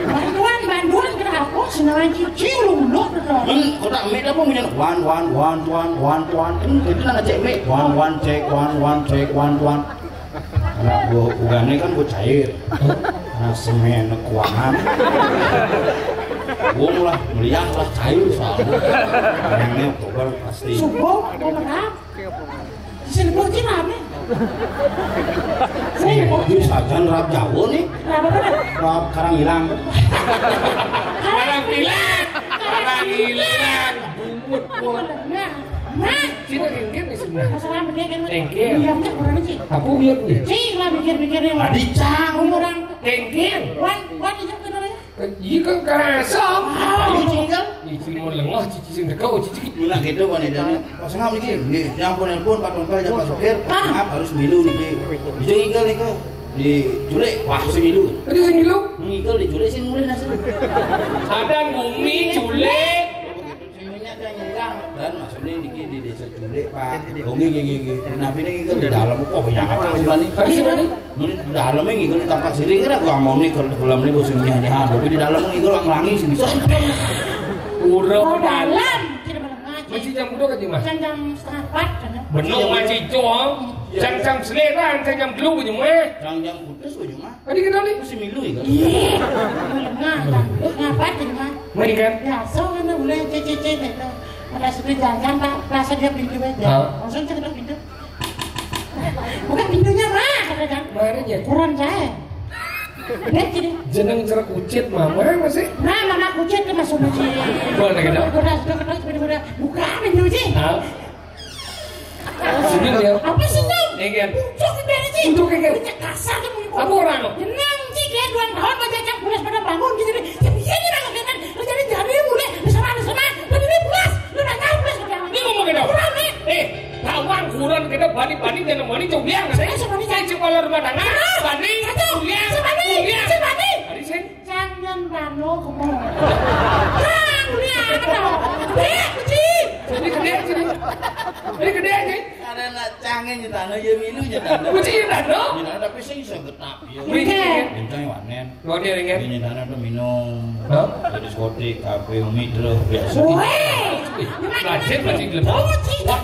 Bantuan, bantuan kenapa? Sing ngaran cicing lu, lu, lu. Men, kotak mic apa bunyi? One, one, one, one, one, one. Hmm, itu nang cek mic. One, one, cek, one, one, cek, one, one. Anak gua, bukannya kan gua cair. Anak semen kuangan. Gua lah, meliah lah, cair soalnya. Yang ini Oktober pasti. Subuh, gua menang. Sini bocil rame. Saya mau Ini sajan rap Jawa nih. Kenapa, kenapa? Rap karang hilang. Karang hilang. Karang hilang. Bungut, bungut. Nah, nah. Sini ringkit nih sebenarnya. Masalah dia kan. Ringkit. Iya, cek kurang sih. Aku lihat nih. Sih, lah mikir-mikir yang Tadi cang. Orang. Ringkit. Wan, wan, itu bener ya. Iya kan kerasa. Ah, ini kan. Ini mau lengah, cici sing teko, cici. Mula gitu kan itu. Pas ngap iki, nggih, nyampun nelpon Pak Tongkol ya Pak Sopir, Ah. Maaf harus milu niki. Bisa ngikel niku. Diculik, wah sing milu. Tadi sing milu? Ngikel diculik sing mulih nasi. Ada bumi culik. Sing minyak kan nyelang. Dan maksudnya niki di desa culik, Pak. Oh, nggih, nggih, nggih, nggih. Nah, ini ngikel di dalam. Oh, ya apa sih, Pak, nih? Tadi sih, Pak, nih? Mending di dalam ini ngikel tampak siring, kira gua mau nih kalau dalam ini bosnya nyanyi, ah, tapi di dalam ngikel orang langi sih bisa. Udah. Oh, dalam. Tidak menengah. Masih jam udah kan, Mas? Jam, jam setengah empat, kan, ya? Bener, masih cong. Jam, jam selera, jam, jam dulu, Mas. Jam, jam putus, Mas. Tadi kita nih. Masih milu ya, kan? Iya. Menengah, kan? Ngapa tuh, Mas? Main kan? Ya, so, kan, boleh cece-cece, gitu. Ada sudah jalan, Pak. Rasa dia pintu aja. Hah? Langsung cek pintu. Bukan pintunya, Mas, kata kan. Mana ya? Kurang saya. Lihat sini. Jeneng cerak kucit mama masih. Nah, mama kucit tuh masuk masih. Boleh, gitu. Udah, sudah, sudah, sudah, sudah. Buka pintu sih. Hah? Senyum ya. Apa senyum? Iya, kan? Bucok di mana sih? Bucok, iya, kan? Bucok kasar tuh, bucok. Apa orang? Tenang sih, dia dua tahun aja, Cak, udah pada bangun gitu nih. Tapi ini orang kan, lu jadi, jadi mulai, di sana, di sana. Lu ini pulas, lu nanya pulas, lu jangan. Ini ngomong gitu. Kurang nih. Eh, tawang kurang kita bani-bani dan mani cobian. Saya sama nih, saya cuma rumah tangga. Ah, Bani, satu. Kuliah, Sebani, kuliah. Sebani. Tadi saya Cang Jan Bano, kemana? Cang, kuliah, apa tau? Eh, kucing. Ini gede aja nih. Ini gede aja. Ada nak cangin di tanah, ya milu ya tanah. Kucing ya tanah. Ini ada pisang bisa getap ya. Kucing. Bintang wanen. Wanen ringan. Ini tanah tuh minum. Hah? Di diskotik, kafe, umi terus biasa. Weh. Rajin masih gelem. Wah,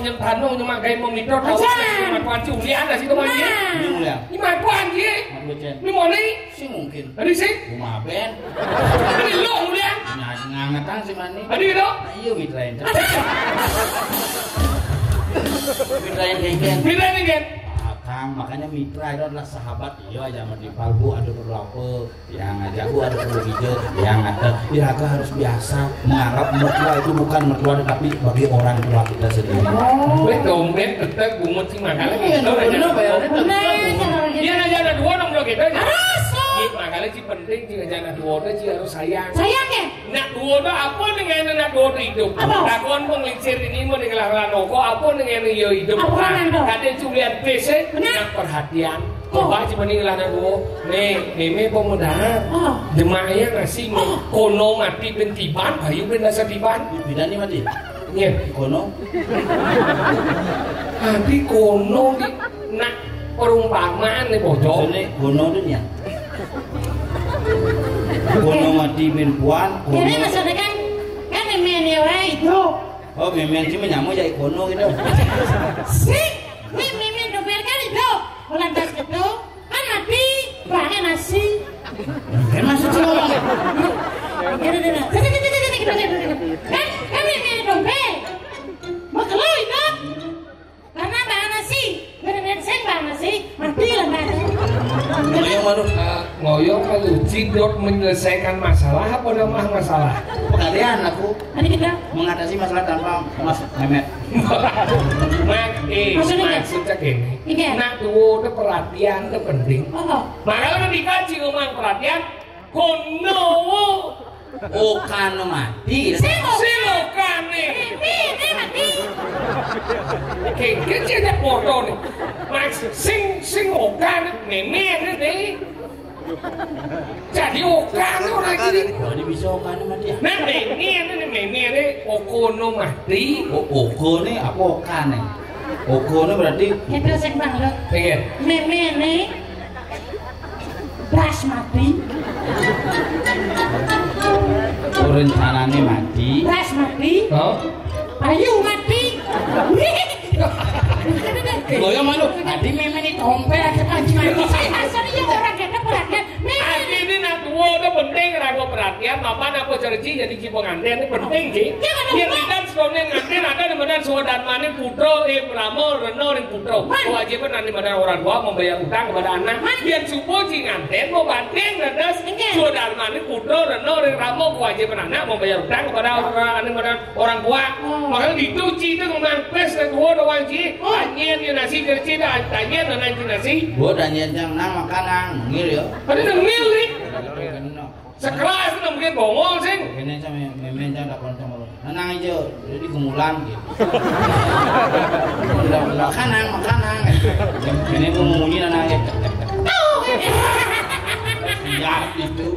yang tanah nyemak kayak mau mitrot, tahu. Aja. Ini mah kuanci ulian dah situ mah, ya. Nah. Ini ulian. Ini mah kuanci. Mat Gocen. Ini mau nih. Sih mungkin. Tadi sih. Rumah ben. Tadi lo ulian. Nah, ngangetan sih mani. Tadi gitu. Nah, iya, mitra yang cakep. Mitra yang kengken. Mitra yang kengken. Akang, makanya mitra itu adalah sahabat. Iya, aja sama di palbu, ada perlu apa? Yang ngajak gua ada perlu hijau, yang ada. Diraga harus biasa menganggap mertua itu bukan mertua, tetapi bagi orang tua kita sendiri. Weh, dompet, ketek, bungut, sih, makanya. Iya, gitu, bener, aja. Bayarnya Nah, tetep. Kalau gitu. Iya, aja ada dua dong, kalau gitu. Harus. Iya, makanya sih penting, sih, aja ada dua, sih, harus sayang. Sayang, ya? Nak duo tu apa dengan nak duo tu hidup? Apa? Takon penglingsir ini mau dengan lah noko, apa dengan yo hidup? Apa dengan tu? Kata Julian P C, Benar. Nak perhatian. Oh. Coba cuma ni lah nak duo. Nih, meme pemuda. Oh. Jemaah yang ngasih Oh. Kono mati bentiban, bayu ben rasa tiban. Beda ni mati. Iya. Kono. Mati kono ni nak perumpamaan ni bocor. Maksudnya kono tu ni ya. Kono mati bin puan, Jadi kono. Maksudnya kan, kan meme ni wae hidup. Oh, meme sih menyamuk jadi kono gitu. Sih, ni meme dompet kan hidup. Bulan tas gitu, kan mati, bahannya nasi. Kan maksudnya ngomong. Gitu, gitu, gitu. Kan, kan meme dompet. Makelo hidup. Karena bahana sih, bener-bener sih bahana sih, mati lah bahana. Ngoyong malu. Eh, ngoyong malu, cidot menyelesaikan masalah apa nambah masalah? Pegadaian aku Tadi kita mengatasi masalah tanpa Mas Memet. Mak, eh, Maksudnya? Maksudnya gini. Iya. Nak duo tu perhatian tu penting. Oh. Makanya dikaji rumah perhatian, kono. Okano mati. Sing Sing okane. Ini, ini mati. Oke, kecil aja foto nih. Mas, sing, sing okane, meme ini nih. Jadi okane orang gini. Jadi bisa okane mati ya? Nah, meme ini nih, meme ini. Okono mati. O-, okone apa okane? Okone berarti Itu sing bangkrut. Iya. Meme ini. Basmati. Oh, rencanane mati. Basmati. Oh? Ayo mati. Lho ya malu, adi memeni tompel aja panci mati. Saya rasanya ya orang gede perhatian. Memeni. Adi ini nak tua udah penting ragu perhatian, mapan apa cerci jadi pengantin ini penting sih. Biar kita sekolah ngantin ada di mana suadarmane putra, eh, Rama, Rena, ring putra. Kewajiban nanti mana orang tua membayar utang kepada anak. Biar supo ji nganten, mau banting, dadas. Suadarmane putra, Rena, ring Rama, kewajiban anak membayar utang kepada orang, anu, kepada orang tua. Makanya dicuci itu ngempes ke gua doang ji. Tanya dia nasi kerci dah, tanya nana ji nasi. Gua tanya jang nang makan nang, ngil ya. Ada nengil nih. Sekelas itu mungkin bongol sih. Kene sama memen jang takon sama lu. Nang aja, jadi gumulan gitu. Udah, udah, makan nang, makan nang. Ini gua munyi nang aja. Ya itu.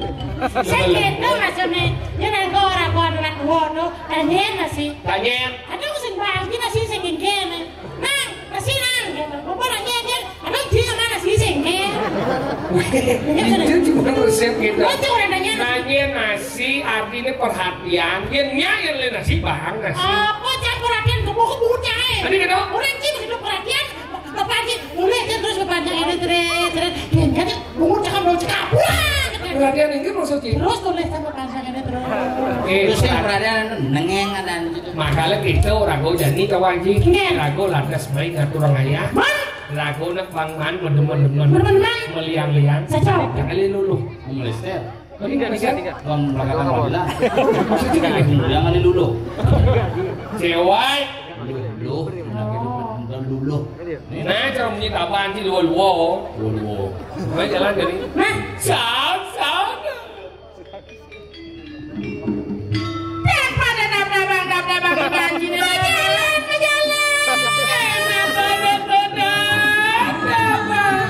Saya gitu maksudnya. Dia nang orang gua anak gua tuh. Tanya nasi. Tanya. Ada sing bagi nasi sing kene. Nang, nasi nang. Gitu. Gua nanya dia. Ada dia mana nasi sing kene. Itu juga resep gitu. Itu orang tanya nasi. Nanya nasi artinya perhatian. Dia nyair le nasi bahang nasi. Apa cak perhatian ke buku buku cai? Tadi kata? Orang cing hidup perhatian. Bapak cing, mulai dia terus kepanjang ini terus terus. Dia nggak bungut cakap dong cakap pulang. Perhatian ini maksudnya. Terus tulis sama panjang ini terus. Eh, terus yang perhatian nengeng ada gitu. Makanya kita ragu jani kawan ji. Nggih. Ragu lantas main ngatur orang ayah. Man? Ragu nak bang man, medemen-demen. Medemen-demen. Meliang-liang. Cocok. Jangan lulu. Melester. Ini nggak bisa. Bang, belakang Madila. Maksudnya gimana? Jangan lulu. Cewek. Lulu. Lulu. Nah, cara bunyi taban sih, lulu, lulu. Lulu. Nah, jalan jadi. Nah, sat, sat. Daripada dap-dabang, dap-dabang, dap-dabang, sini. Majalan, majalan. Kenapa dap-dabang, dap-dabang?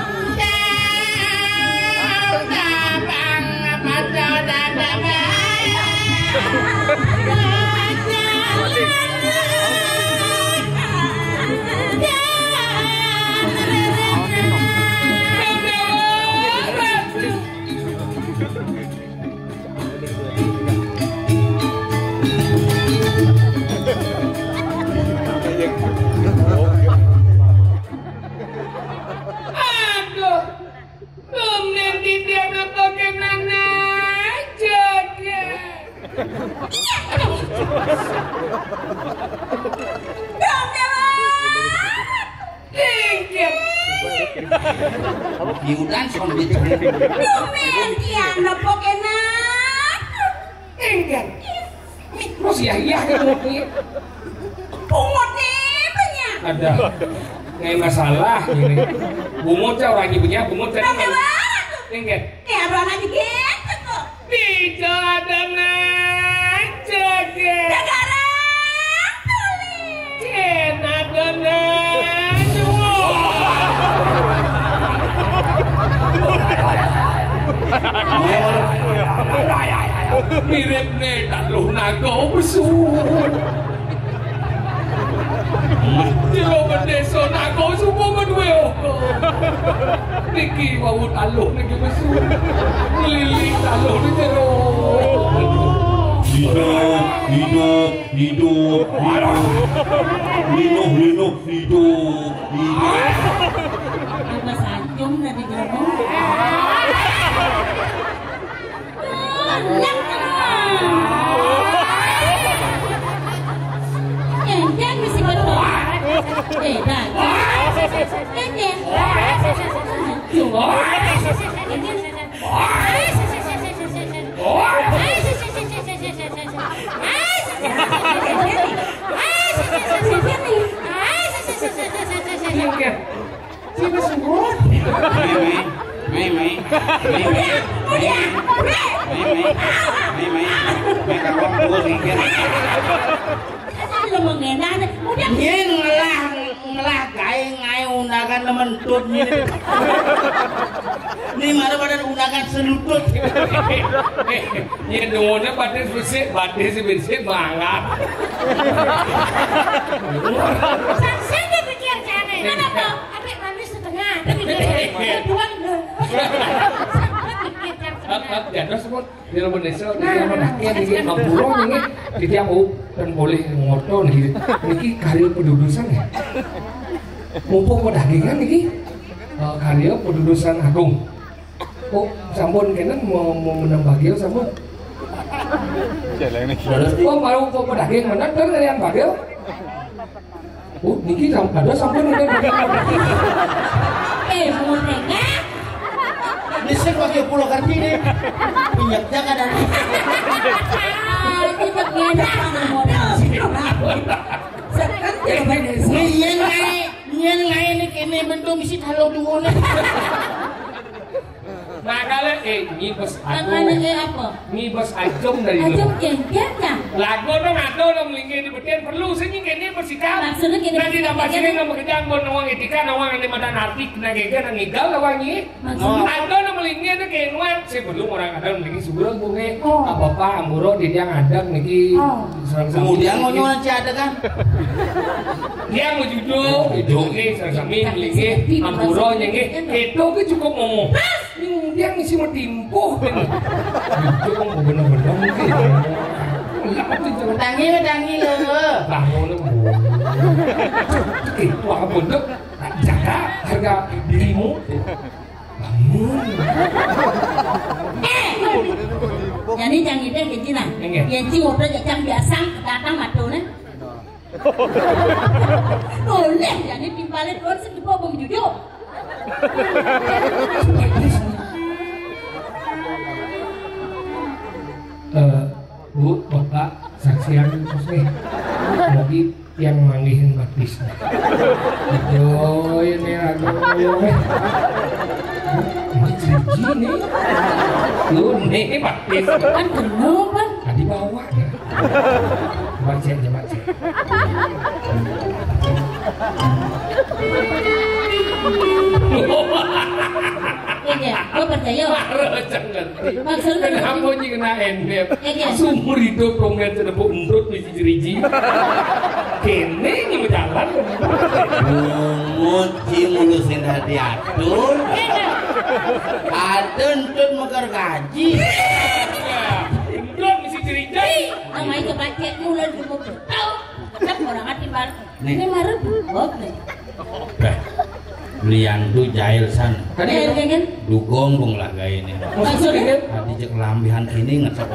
Dap-dabang, apa dap-dabang? Majalan. Aduh, belum nanti dia nonton anak jaga. Dong, Dewa. Tingkir. Diudan sombit. Dumen tiang nepuk enak. Tingkir. Terus ya iya gitu. Pungut nih banyak. Ada. Nggak masalah ini. Bungut ya orang ibunya, bungut kan. Tingkir. Ya, berapa lagi gitu kok? Tidak ada nancege. Negara tulis. Tidak ada nancege. Mirip nih, tak lu nago besuk. Jero bendesa nako semua menduwe oko. Niki wau taluh niki mesu. Ngelili taluh di jero. Hidup, hidup, hidup. Linuh, linuh, hidup, hidup. Apa sanjung tadi ngomong? Yang tenang. Yang, yang mesti betul. Eh, dah. Yang, yang. Tuh. Yang, yang. Sini, Sungguh. Mei, mei. Mei, mei. Mei, mei. Mei, mei. Mei, mei. Mei, kakak, gua mikir. Lu mengenang, udah. Dia ngelah, ngelah gawe ngae undangan nementut ini. Ini mana pada undangan selutut. Ini dongone pada fisik, pada si fisik banget. Saya pikir jane. Kenapa? Adik manis setengah. Adik manis setengah. Dua enggak. Dados pun di Rembun Desa, niki ampun akeh niki, ampura niki, titiang, oh, ten boleh ngoto niki. Niki karya pedudusan ya. Mumpung pedagingan niki, eh, karya pedudusan agung. Oh, sampun kenen mau, mau menang bagil sampun. Jalan niki. Oh, baru kok pedaging menen, kan kalian bagil? Oh, niki sam-, ada sampun udah. Eh, mureka. Ini sing pakai pulau Karti nih. Minyak jaga dan. Ah, ini bagian apa modal? Sekarang tidak banyak. Yen lae, yen lae ini kene bentuk misi kalau duwone. Makanya, eh, ngibes aku. Makanya, eh, apa? Ngibes ajum dari lu. Ajum kengkeng, ya? Lagu dong, ada dong, melingkar di betian perlu, sini kene bersikap. Maksudnya kene. Nanti bersikap dapat sini, ya? Nama kejang, bon, nawang etika, nawang ini madan arti, kena geger, nang igal, nawang ini. Maksudnya? Ada dong, melingkar itu kayak nuan, saya perlu orang ada melingkar, suruh bunga. Oh. Apa-apa, amuro, di dia ngadeg, niki. Oh. Kemudian, mau nyuan, ada kan? Dia mau jujur, jujur, nih, sami-sami, melingkar, amuro, nyengke, itu ke cukup ngomong. Yang isi mau timpuh kan. Itu kan bener-bener mungkin. Tangi, tangi lo. Bangun lo. Eh, wah, bentuk jaga harga dirimu. Bangun. Eh, jadi jangan ide ke Cina. Enggak. Ya, Ci, udah jajang biasa datang madu nih. Boleh, jadi timbale doon sing dibawa bang Jujo. Eh, Bu, Bapak, saksian terus nih. Lagi yang manggihin batis. Yo, ini aku, yo, eh. Ini Cici nih. Lu nih, batis. Kan penuh, Bang. Tadi bawa ya. Baca aja, baca. Iya, gua percaya. Jangan. Maksudnya kenapa sih kena endep? Iya. Seumur hidup rombongan sedepuk endut misi jeriji. Kene ini berjalan. Mungut sih mulu sing diatur. Ada endut megar gaji. Endut misi jeriji. Amai coba cek mulu dulu. Tahu? Cek orang hati baru. Nih. Ini marah bot nih. Eh, belian tu jahil san. Tadi eh, kan? Dugong bung lah gaya ini. Maksudnya? Tadi cek lambihan kini ngecek.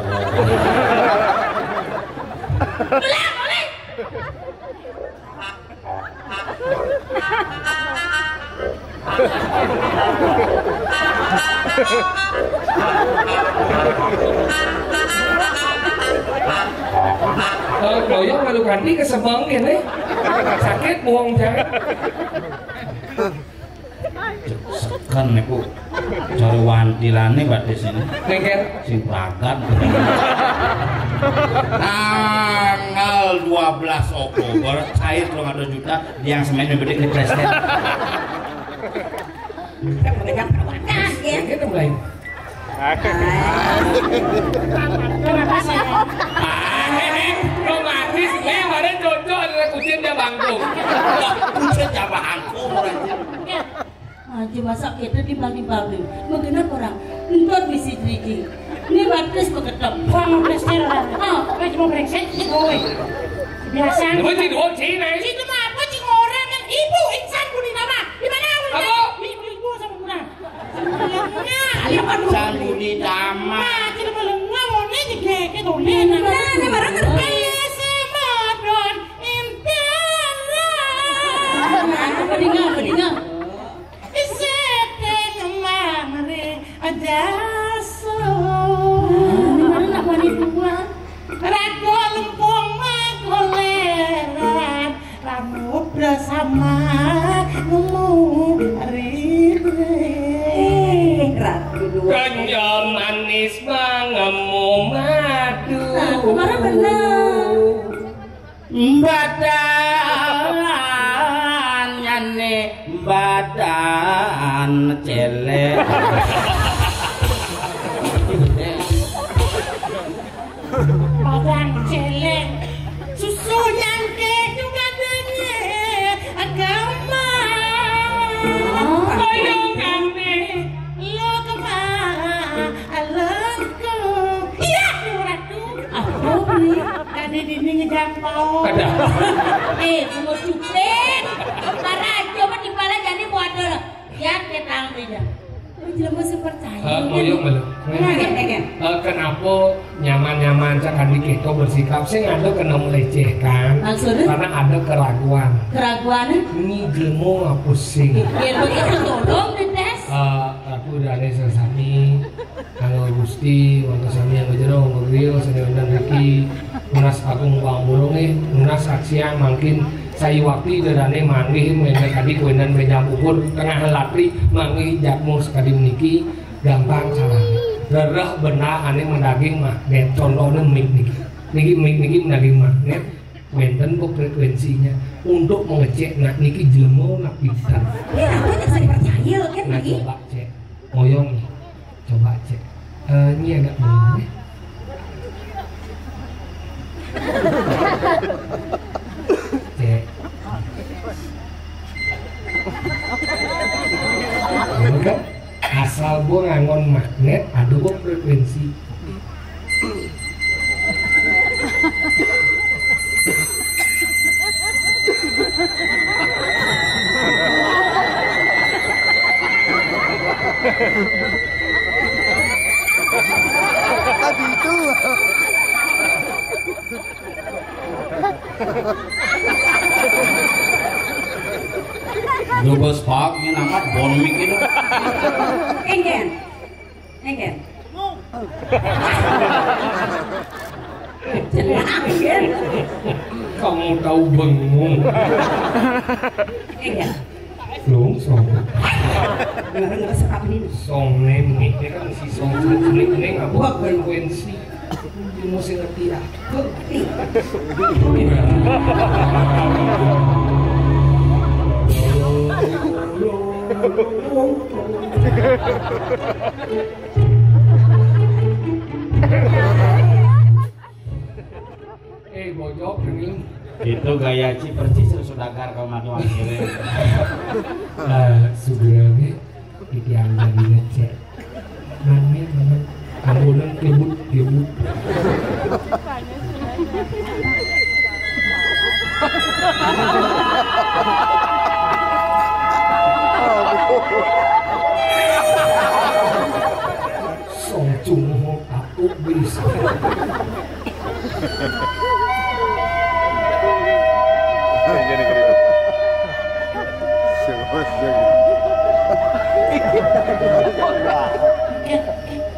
Kalau boyong malu ganti ke sebang kene. Sakit buang jangan. Seken niku cara wantilane batis ini. Nengker. Sing pragat. Tanggal dua belas Oktober cair telung atus juta yang semen bedik di presiden. Kita mulai. Romantis, eh, kemarin cocok ada kucing dia bangku. Kucing dia bangku. Aja masak kita di bagi-bagi. Mengenai orang, entut misi driki. Ini batis beketok. Wah, mau plester orang. Ah. Kayak cuma brengsek, kowe. Biasa. Lu sih dua Cina. Itu mah apa, Cing, orang yang ibu insan pun nama. Di mana? Apa? Ibu, ibu sama kurang. Sambuni tama. Nah, kita melengah, mau nih, jegege, tuh, nah, nah, nah, barang kan. Kaya semadon, intan. Apa dinga, apa dinga? Iseteng mangre adaso. Ini mana nak mandi dua? Rago lempung magoleran, rambut bersama nemu ribet. Ratu dua. Kanya manis mangemu madu. Nah, kemarin benar. Badan nyane badan celek. Badan celek, susu nyangke juga dene agama. Koyongane lo kemana? Lo Ada. Eh, cuma supir. Para aja mah di pala jadi waduh. Ya, ketang beda. Oh, jelema sing percaya. Ah, oh, iya, malah. Nah, ya, ya, ya. Eh, kenapa nyaman-nyaman cak andi kita bersikap sing ada kena melecehkan? Maksudnya? Karena ada keraguan. Keraguan? Ini jelema apa sing? Ya, begitu tolong dites. Eh, aku udah ada sesami. Kanggo Gusti, mangga sami anggo jero, anggo griya, sami wonten riki, nunas agung bang burunge, nunas saksian mangkin sayi wakti derane manggih, menda kadi kuenan benjang ukur, tengah latri, manggih jatmu sekadi meniki, gampang salah. Rereh benda ane mendaging magnet, contohnya mic niki. Niki mic niki mendaging magnet, wenten kok frekuensinya untuk mengecek nak niki jelema nak pinter. Ya, aku tak bisa percaya kan. Nah, lagi coba cek. Moyong. Coba cek. Eh, ini agak moyong ya. Cek. Ini kan asal gua ngangon magnet, ada gua frekuensi. Tadi itu. Dubes pak, ini nama bon mik ini. Enggak. Enggak. Kamu tahu bengong. Enggak. Lungsong. Enggak, enggak sekap ini. Song neng, ini kan si song, song, song, neng, apa frekuensi? Ini mesti ngerti ya. Eh, bojok ini. Itu gaya Ci persis sudagar kalau mati akhirnya. Eh, segera nih, titiang jadi ngecek. Mane, mane. Ambulan kebut, kebut. Song Cungo aku bisa.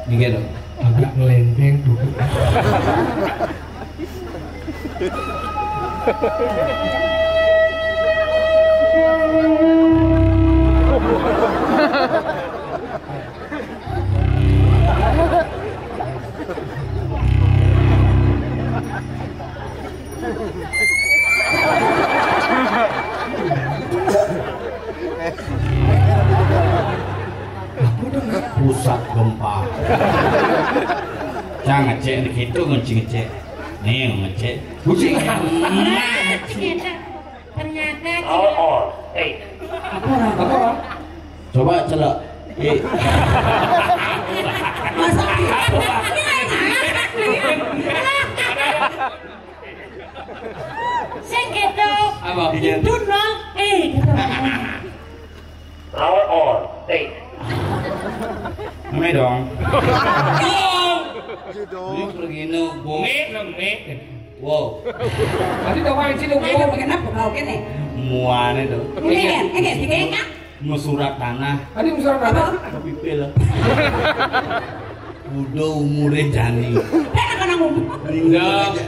Ini dong. Agak ngelenteng tuh. Pusat gempa. Cang ngecek di situ, ngunci ngecek. Nih ngecek. Kunci ngecek. Ternyata. All, all. Eh. Apa orang? Apa orang? Coba celok. Eh. Masa gitu? Sing gitu. Apa? Itu no. Eh, gitu. All, all. Eh. Rame dong. Dong. Ini pergi nu, Bu. Nge, nge. Wow. Tadi tahu aja dong. Ini wow. Pakai apa? Mau kene? Muane tuh. Ini kan, ini kan. Mesurat tanah. Tadi mesurat tanah. Tapi pil. Udah umure jani. Enggak.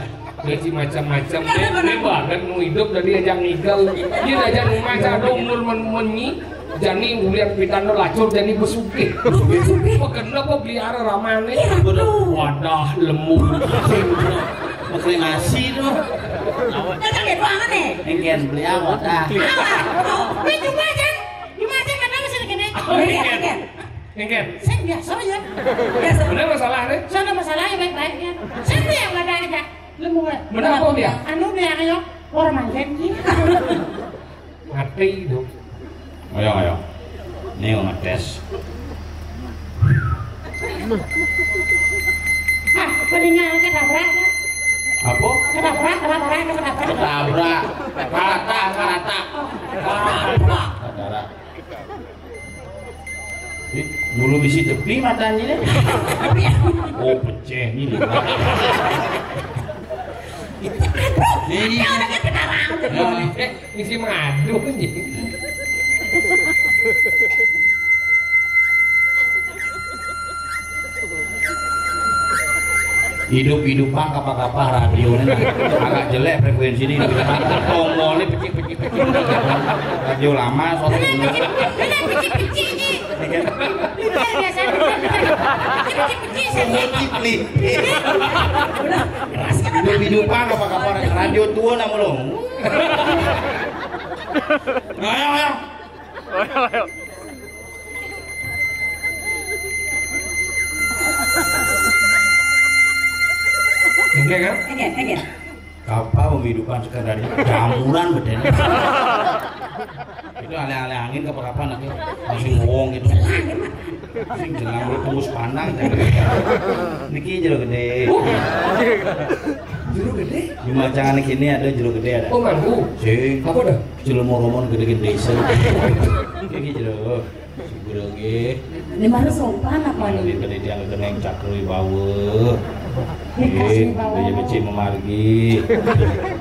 Gaji macam-macam. Dia, dia bahkan nu hidup dan diajak ngigel. Dia diajak nu maca ada umur men menyi. Jani ulian pitan lo lacur jani besugih. Besugih. Pegenep apa beli arah ramane. Iya, betul. Wadah lembu. Pakai nasi tuh. Kita gitu banget nih. Engken beli apa dah? Ini cuma aja. Cuma aja nggak tahu sih gini. Oh, iya, iya. Engken. Saya biasa ya. Biasa. Bener masalah nih. Sana masalahnya baik-baik ya. Siapa yang nggak ada aja? Lu mau. Bener apa dia? Anu dia ayo. Orang manggil. Mati dong. Ayo, ayo. Ini mau ngetes. Ah, peninggal ketabrak. Apa? Ketabrak, ketabrak, ketabrak. Ketabrak. Karata, karata. Karata. Ih, mulu bisi tepi matanya deh. Oh, pecah nih. Ini. Nah, eh, ngisi madu nih. Hidup-hidupan kapah-kapah radio ini, nah. Agak jelek frekuensi ini. Tombolnya pecik-pecik-pecik. Radio lama, soalnya. Benar, pecik-pecik, Ji. Benar, biasa, benar, benar. Pecik-pecik, saya. Hidup-hidupan kapah-kapah radio tua nama lo. Ayo, ayo. Enggak kan? Enggak, enggak. Kapal penghidupan sekedar jamuran bedanya. Itu alih-alih angin kapah-kapah nanti masih ngomong gitu. Sing jelang lu tunggu sepandang. Niki jero gede. Jero gede? Di macangan kini ada jero gede ada. Oh, mangku. Sing. Apa dah? Jero moromon gede-gede sing. Niki jero. Sugro nggih. Ini mah sopan apa nih? Tadi, tadi tiang keneng cakri bawa. Dikasih bawa. Iya, becik memargi.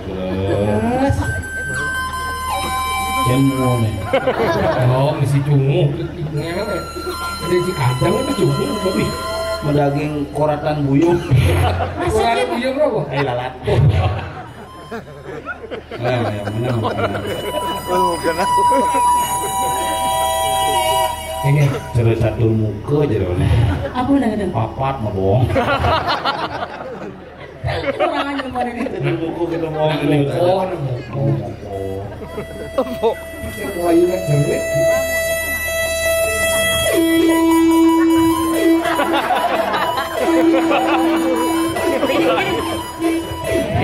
Terus. Semua nih. Oh, mesti cunguh. Ada si kadang itu cunguh, tapi medaging koratan buyung. Koratan buyung apa? Eh, lalat. Nah, yang mana? Oh, bukan aku. Ini cerita satu muka aja dong. Apa udah ada? Papat mah bohong. Orang aja kemarin itu. Satu muka kita bohong ini. Oh, oh, oh. Wah, iya, cerita.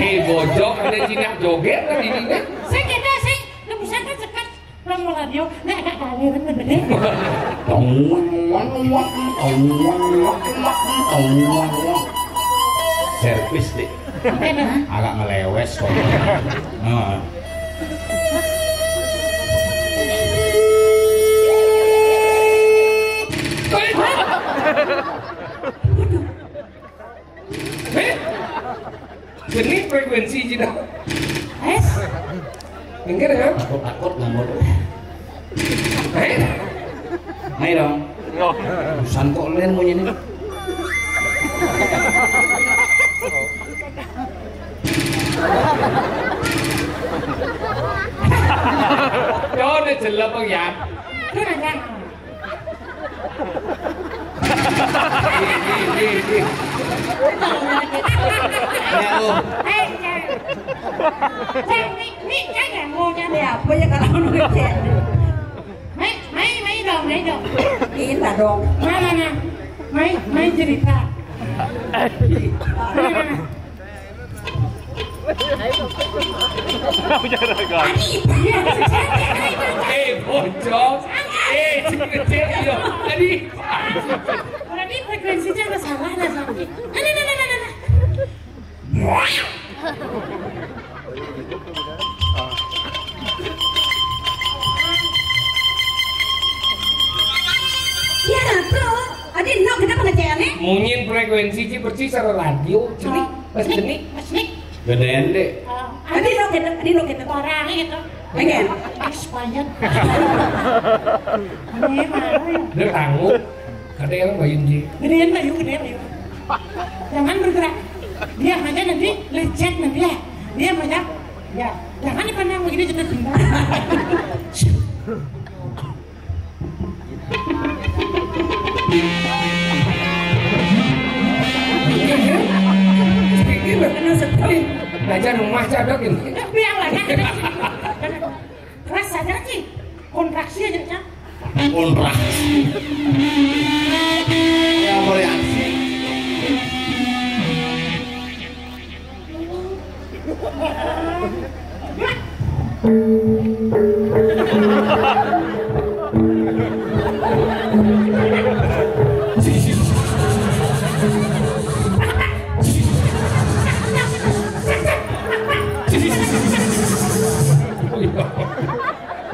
Eh, bojok ada jinak joget tadi ini. Saya kira saya lebih santai cepat. Pulang mau radio, nggak ada kali kan bener. Servis deh. Agak ngelewes kok. Nah. Eh? Jenis frekuensi cina. Es? Enggak ya? Takut-takut nggak mau. Eh? Ayo dong. Busan kok len mau ini. Ya udah jelas, Bang, ya. Itu nanya. Ya, oh. Eh, ya. Cek, ni, ni, cek ya, mau nyari apa ya kalau mau cek? Mai, mai, mai dong, mai dong. Ini dong. Mana, mana? Mai, mai cerita. Mana, mana? Eh, bocor. Eh, cik kecil, iya. Tadi. Berarti frekuensinya ada salah, ada salah. Ada, ada, ada, ada. Ya, bro. Adi, no, kenapa ngeceknya? Munyin frekuensi, ci, persis sama radio, cini. Pas cini. Gedean deh. Adi, no, kita, adi, no, kita. Orang itu. Pengen. Expired. Ini mana ya? Dia tangguh. Kadang bayun, ci. Gedean bayu, gedean bayu. Jangan bergerak. Diam aja nanti lecet nanti ya. Diam aja. Ya, jangan dipandang begini, jatuh cinta. Ini benar sekali. Belajar rumah cadok ini. Biar lah, ya. Keras aja, ci. Kontraksi aja, Cak. Kontraksi. Ya, variasi.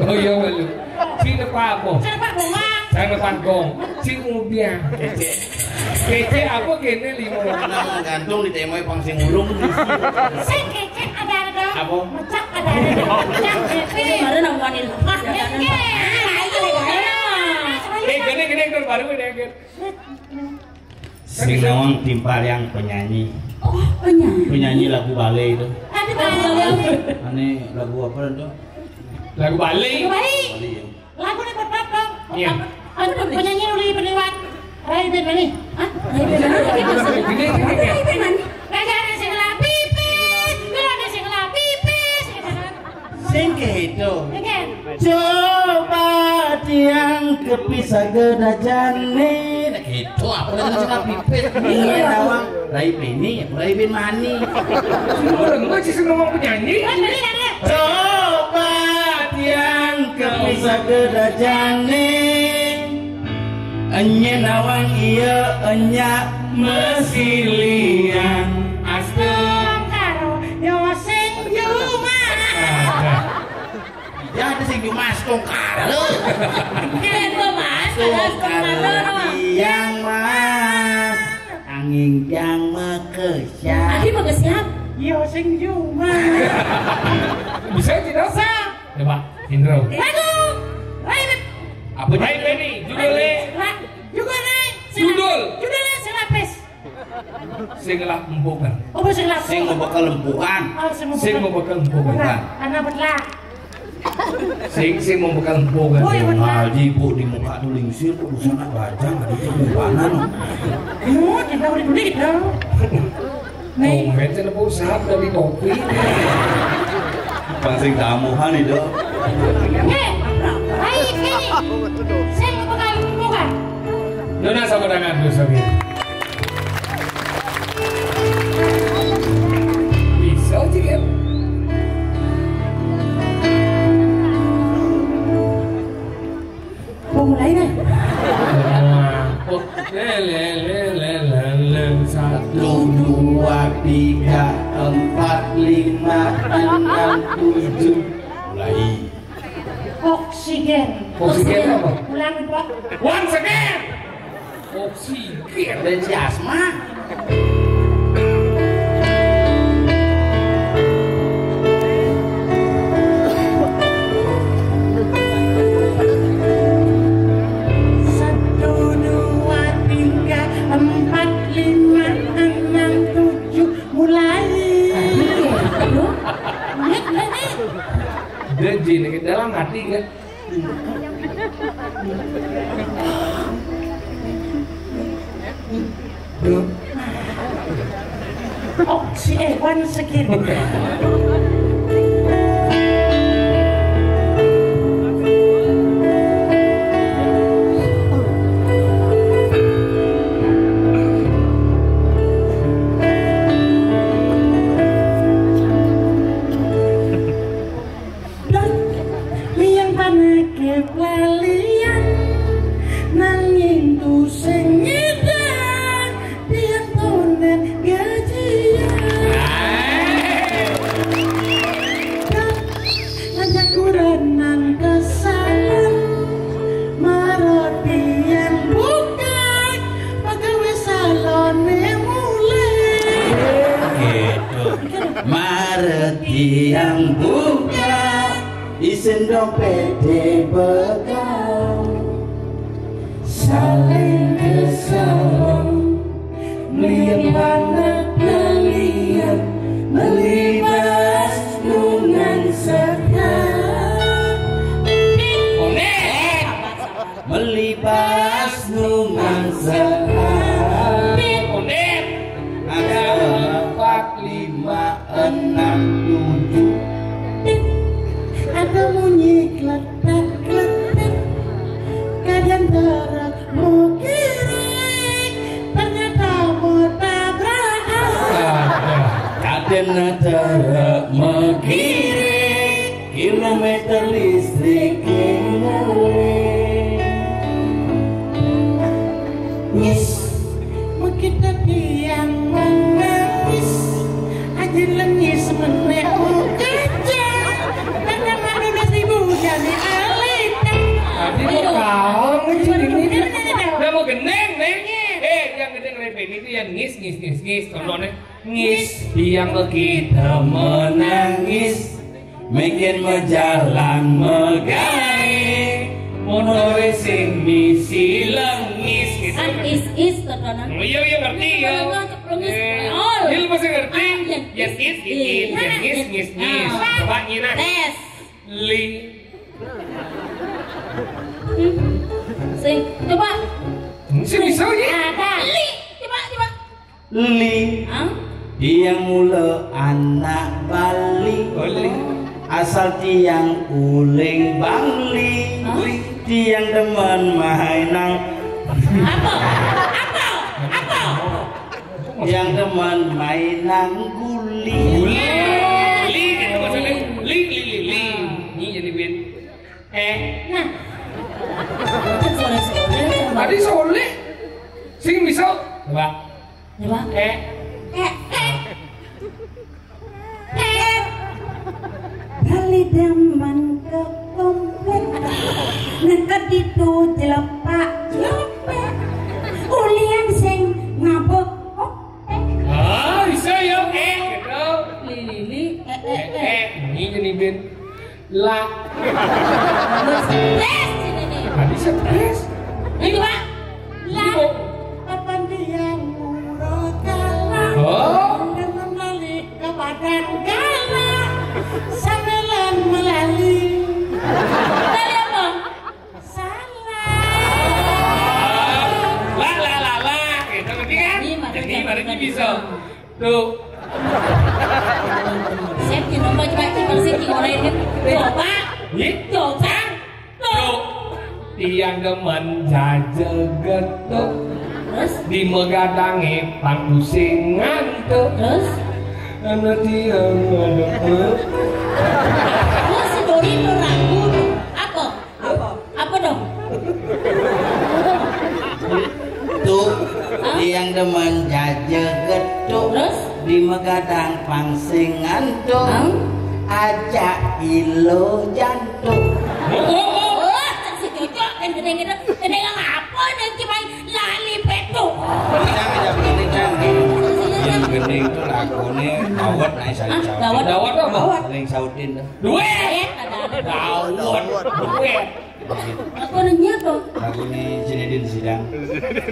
Oh iya, malu. Sing nepak apa? Sing nepak gong. Sing nepak gong. Sing ubiah. Kecek. Kecek apa kene lima? Nang gantung di temoi pang sing urung. Sing kecek ada ada. Apa? Mecak ada ada. Mecak kecek. Kemarin aku wani lepas. Iya. Ayo, ayo. Eh, gini, gini, gini, baru gini, gini. Sing nawang timpal yang penyanyi. Oh, penyanyi. Penyanyi lagu balé itu. Ada balé. Ane lagu apa itu? Lagu balé. Lagu balé. Balé ya. Lagu ini buat apa? Iya. Apa? Apa penyanyi uli berliwat? Rai Ben Mani. Hah? Rai Ben Mani. Ini, ini, ini. Rai Ben Mani. Raja ada sing lapipis, kalau ada sing lapipis, gitu kan. Sing gitu. Oke. Coba tiang kepisah gedajane. Nah, gitu. Apa lagi sing lapipis? Iya, nawang. Rai Beni, Rai Ben Mani. Orang gua sih ngomong penyanyi. Kan tadi ada. Coba tiang kepisah gedajane. Enya nawang iya enya mesilian. Astungkaro yo sing juma. Ya ada sing juma astungkaro. Keren gua mas, ada astungkaro. Yang mas angin yang makesya. Adi makesya. Yo sing juma. Bisa tidak? Bisa. Coba, Indro. Lagu. Lain. Apa Rai Beni, judulnya? Lah, juga naik. Judul. Judulnya Selapis. Sing lah embukan. Oh, sing lah. Sing mau bekal embukan. Oh, sing mau Sing mau bekal. Bekal embukan. Bukan. Anak betlak. Sing, sing mau bekal embukan. Oh, iya, benar. Ngaji, Bu, di muka tuh lingsir, kok busana bajang, ada kebubanan. Oh, kita udah dulu gitu. Nih. Komen sih, nepuk sahab dari kopi. Pancing tamuhan itu. Hei, baik ini. Saya mau bekal bukan. Nona sama tangan, Gus Abi. Bisa aja kan? Mau mulai deh. Lele, lele, lele, satu, dua, tiga, empat, lima, enam, tujuh. Mulai. Oksigen. Oksigen apa? Ulang, Pak. Once again. Oksigen. Dari si Asma. Satu, dua, tiga, empat, lima, enam, tujuh, mulai. Aduh. Lihat, lihat, nih. Dia jin, dalam hati kan. Oh, si Ewan segini. Dan yang panake lalian, nanging tu sing ngedang, pian tunen gajian. Dan ngajak kurenan ke salon, marot pian buka, pegawai salone mulai. Gitu. Marot pian buka, isin dompete bekal. Saling kesal, melihat anak kalian, melibas dengan sekat. Melibas dengan sekat. Ada empat, lima, enam, tujuh. Ada munyi kletek-kletek. Kadang terus mau kiri, ternyata mau tabrakan. Kadang terus mau kiri, kilometer listrik yang mulai. Oh, ini. Nama gendeng, Neng? Eh, yang gendeng Reveni itu yang ngis, ngis, ngis, ngis. Contohnya, ngis. Yang kita menangis, mikir mejalan megai, monore sing misi lengis gitu. Kan is-is, tontonan. Oh iya, iya, ngerti ya. Lengis, lengis. Eh, oh. Ini lu masih ngerti? Ah, iya. Yes, is, is, is. Iya. Yes, ngis, ngis, ngis. Ah. Coba, Nyina. Tes. Li. Sing, coba. Sing bisa, ya? Ada. Li, coba, coba. Li. Hah? Tiang mula anak Bali. Oh, Li. Asal tiang uling Bangli. Hah? Tiang demen main nang. Apa? Apa? Apa? Yang demen main nang guli. Guli. Li gitu maksudnya. Li, li, li, li. Ini jadi band. Eh. Nah. Tadi soleh. Sing bisa. Coba. Coba. Eh. Eh, eh. Eh. Bali demen ke komplek. Neket itu jelepak, jelepak. Ulian sing ngabuk. Oh, eh. Ah, bisa ya. Eh, gitu. Lili, eh, eh, eh. Eh, ini jadi band. La. Stres ini nih. Tadi stres. Ini, Pak. La. Ibu. Kapan dia murah kalah? Oh. Dan membalik ke badan gala. Sambilan melali. Tadi apa? Salah. La, la, la, la. Gitu, ngerti kan? Ini mah jadi, mari bisa. Tuh. Sep, kita mau coba, coba sih, gimana ini? Coba. Nih? Coba. Tuh. Tiang demen jajeget tuh. Terus? Di megadange pang pusing ngantuk. Terus? Karena tiang ada. Terus si Dori tuh ragu tuh. Apa? Apa? Apa dong? Tuh, hah? Tiang demen jajeget tuh. Terus? Di megadang pangsingan tuh. Hah? Ajak ilo jantung. Oh, oh, oh. Oh, cak si cucuk, kan gede-gede. Gede apa nih, cuma lali petu. Jangan, jangan, jangan. Yang gede itu lagunya dawet, naik saling. Hah? Dawet, dawet apa? Dawet. Saling sautin dah. Duit. Dawet. Duit. Aku nanya tuh. Lagu ini Zinedine Zidane.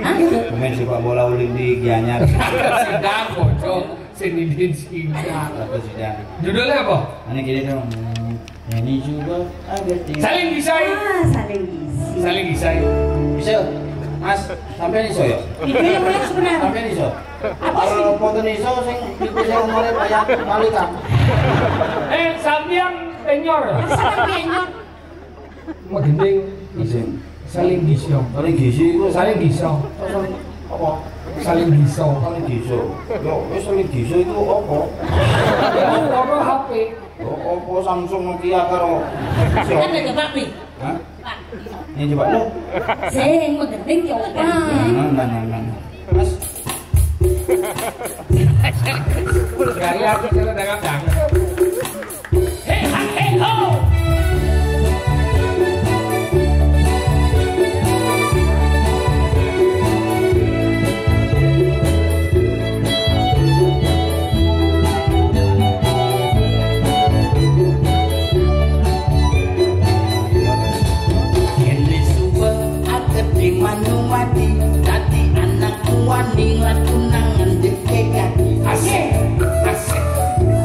Hah? Pemain sepak bola uling di Gianyar. Zidane, bocor. Zinedine Zidane. Lagu Zidane. Judulnya apa? Ini gini dong. Ini juga ada di. Saling bisa. Ah, saling bisa. Saling bisa. Bisa. Mas, sampai nih, Soyo. Itu yang mana sebenarnya? Sampai nih, So. Apa sih? Kalau foto nih, So, sing di bisa umurnya banyak balik kan. Eh, sampean senior. Sampean senior. Magending. Magending. Saling bisa. Saling bisa itu. Saling bisa. Apa? Saling bisa. Saling bisa. Yo, wis saling bisa itu apa? Itu apa H P? Oh, apa Samsung Nokia karo. Kan ada Pak Pi. Hah? Pak. Ini coba lu. Sing magending coba. Nah, nah, nah, nah. Mas. Gaya aku cara dagang. Kene suwe aketi manu mati, dadi anak wani latunangan deke gati. Asik, asik.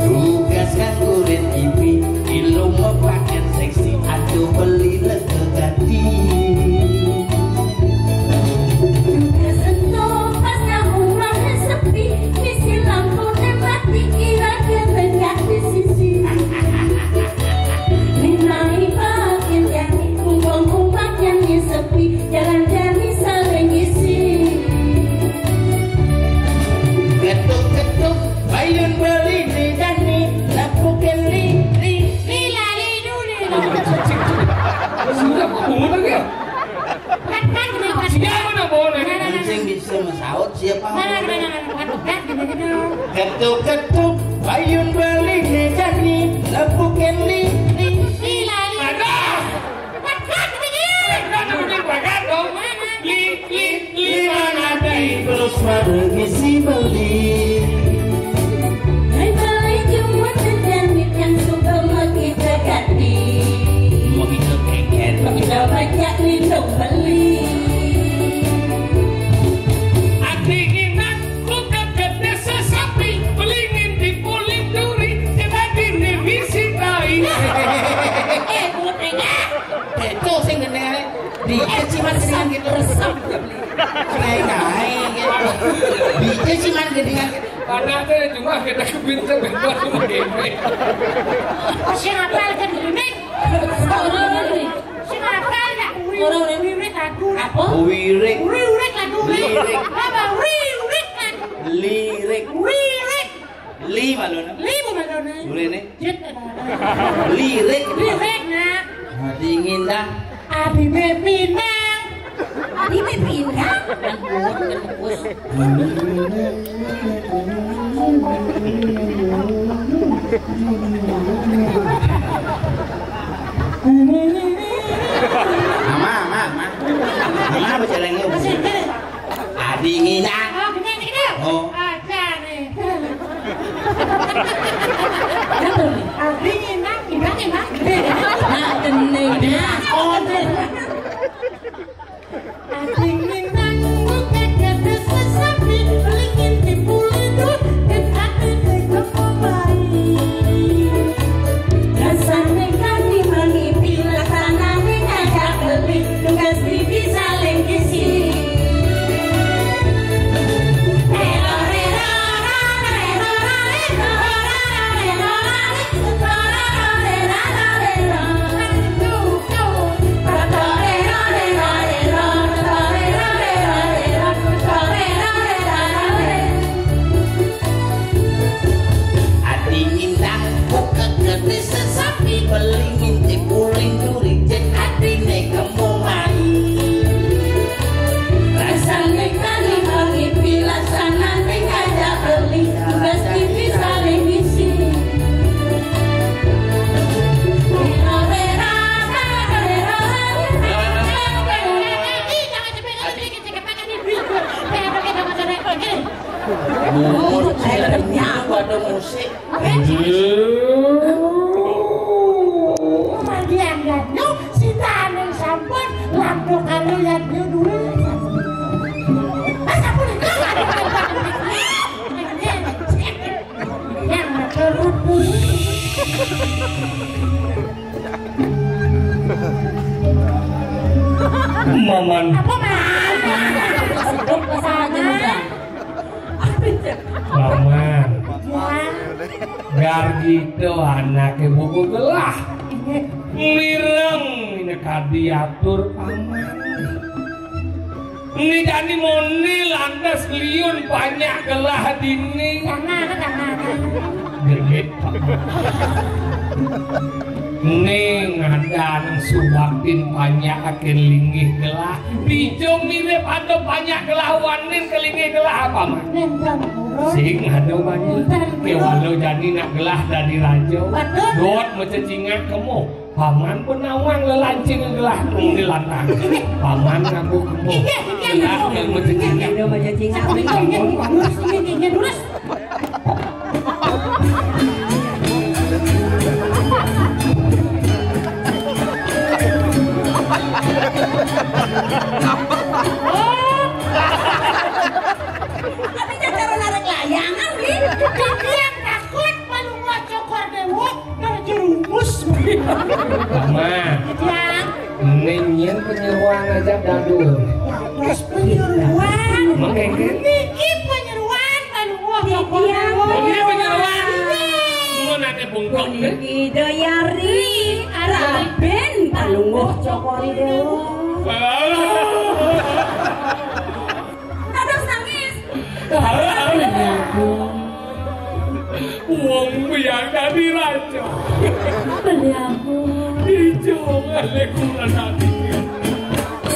Tugas nganggo red iwi, ilo mepaken seksi, aduh beli lega gati. Sento pas tahu ruangnya sepi, misi lampu mati, kira-kira di sisi. Minai bakin yang kumpang-kumpang yang sepi, jalan jani saling isi. Ketuk-ketuk, bayun beli ni dani, lapukan li, li, li, lali, duli. Sudah, kok bungut lagi ya? Kan, kan, kenapa? Siapa nak bawa lagi? Sing bisa masaut siapa? Mana, mana, mana, mana? Kan, gitu, gitu. Ketuk-ketuk, bayun beli ni dani, lapukan li, li, li, lali. Ada. Kan, kan, kenapa? Parengi si beli. Hai beli jumut dan ikan suka makita gati. Makita kengker. Makita banyak lindung beli. Ati inang buka gede sesapi, pelingin di puling duri, kita dini misi tai. Eh, buat enggak? Betul sih ngene. Di keciman sing gitu resep. Kae kae gitu. Bije sih man gedingan. Karena ada cuma kita kepinter bentar cuma gini. Oh, sing apal kan gini? Sing apal ya? Orang-orang wiwit lagu. Apa? Wirik. Wiwit lagu. Lirik. Apa? Wiwit lagu. Lirik. Wirik. Li malona. Li bu malona. Gurene. Jet. Lirik. Lirik, Nak. Nah, dingin dah. Abi bebinang. Abi bebinang. Kan kuat, kan kuat. Mama, mama, mama. Mama apa celengnya? Masih ada. Adi ngina. Oh, bener, bener. Oh. Ada nih. Adi ngina, ngina, ngina. Nah, kening. Oh, nih. Adi ngina, buka kata sesapi, lingin di pulidu, dan adi tega pemai. Rasane kami mengipi, rasane ngajak beli, tugas bibi saling kisi. Ati minang buka gede sesapi, pelingin di puling duri, cek atine kemu mai. Rasane kali wangi, pilasanane ngajak beli, tugas ini saling isi. Musik, ada musik. Mandian dan nu si taneng sampun, waktu kalian dia dulu. Masa pun itu yang terus. Maman. Apa, Mas? Sedot pesan aja udah. Paman. Gargi to anake buku gelah. Mireng ini kadi atur paman. Ini jani moni lantas liun banyak gelah dini. Jangan, jangan. Gelit. Ning ngadan subaktin panjake linggih gelah. Bijung mirip ada panjak gelah wanin ke linggih gelah apa, Man? Nenten, Guru. Sing ada banyak. Nenten, Guru. Kewalo jani nak gelah dadi raja. Betul. Dot macecingak kemu. Paman pun nawang lelancing gelah tung di lanang. Paman ngaku kemu. Iya, iya, iya. Gelah yang macecingak. Ada macecingak. Iya, iya, iya. Lurus, iya, iya, iya, lurus. Tapi cara narik layangan, Bli. Tapi yang takut, malu ngocokor dewok, terjerumus. Mama. Yang Ning nyén penyeruan aja dadul. Terus penyeruan. Makanya. Niki penyeruan, Pak Luwuh. Niki penyeruan. Mun ate bungkok, niki Dayari, Raben, Pak Luwuh, Cokor Dewa. Alah. Aduh, nangis. Wong biang dadi raja. Beli aku. Ijo ngale kula tadi.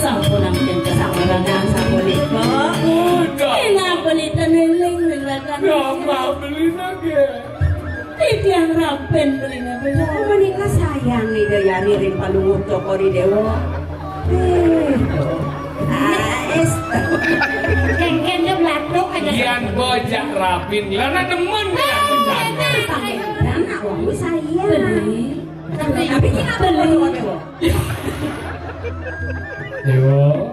Sampun angkin kesabaran sapunika. Udah. Ila beli teniling ning rakan. Nama beli nage? Titiang Raben beli nage. Menika sayang nih Dayani ring Palungguh Cokor Dewa. Eh, ah, es. Kengken dia belatuk. Yan bojak rapin, lah na demen ya. Pangeran awakmu saya. Beli. Tapi kita beli. Yo.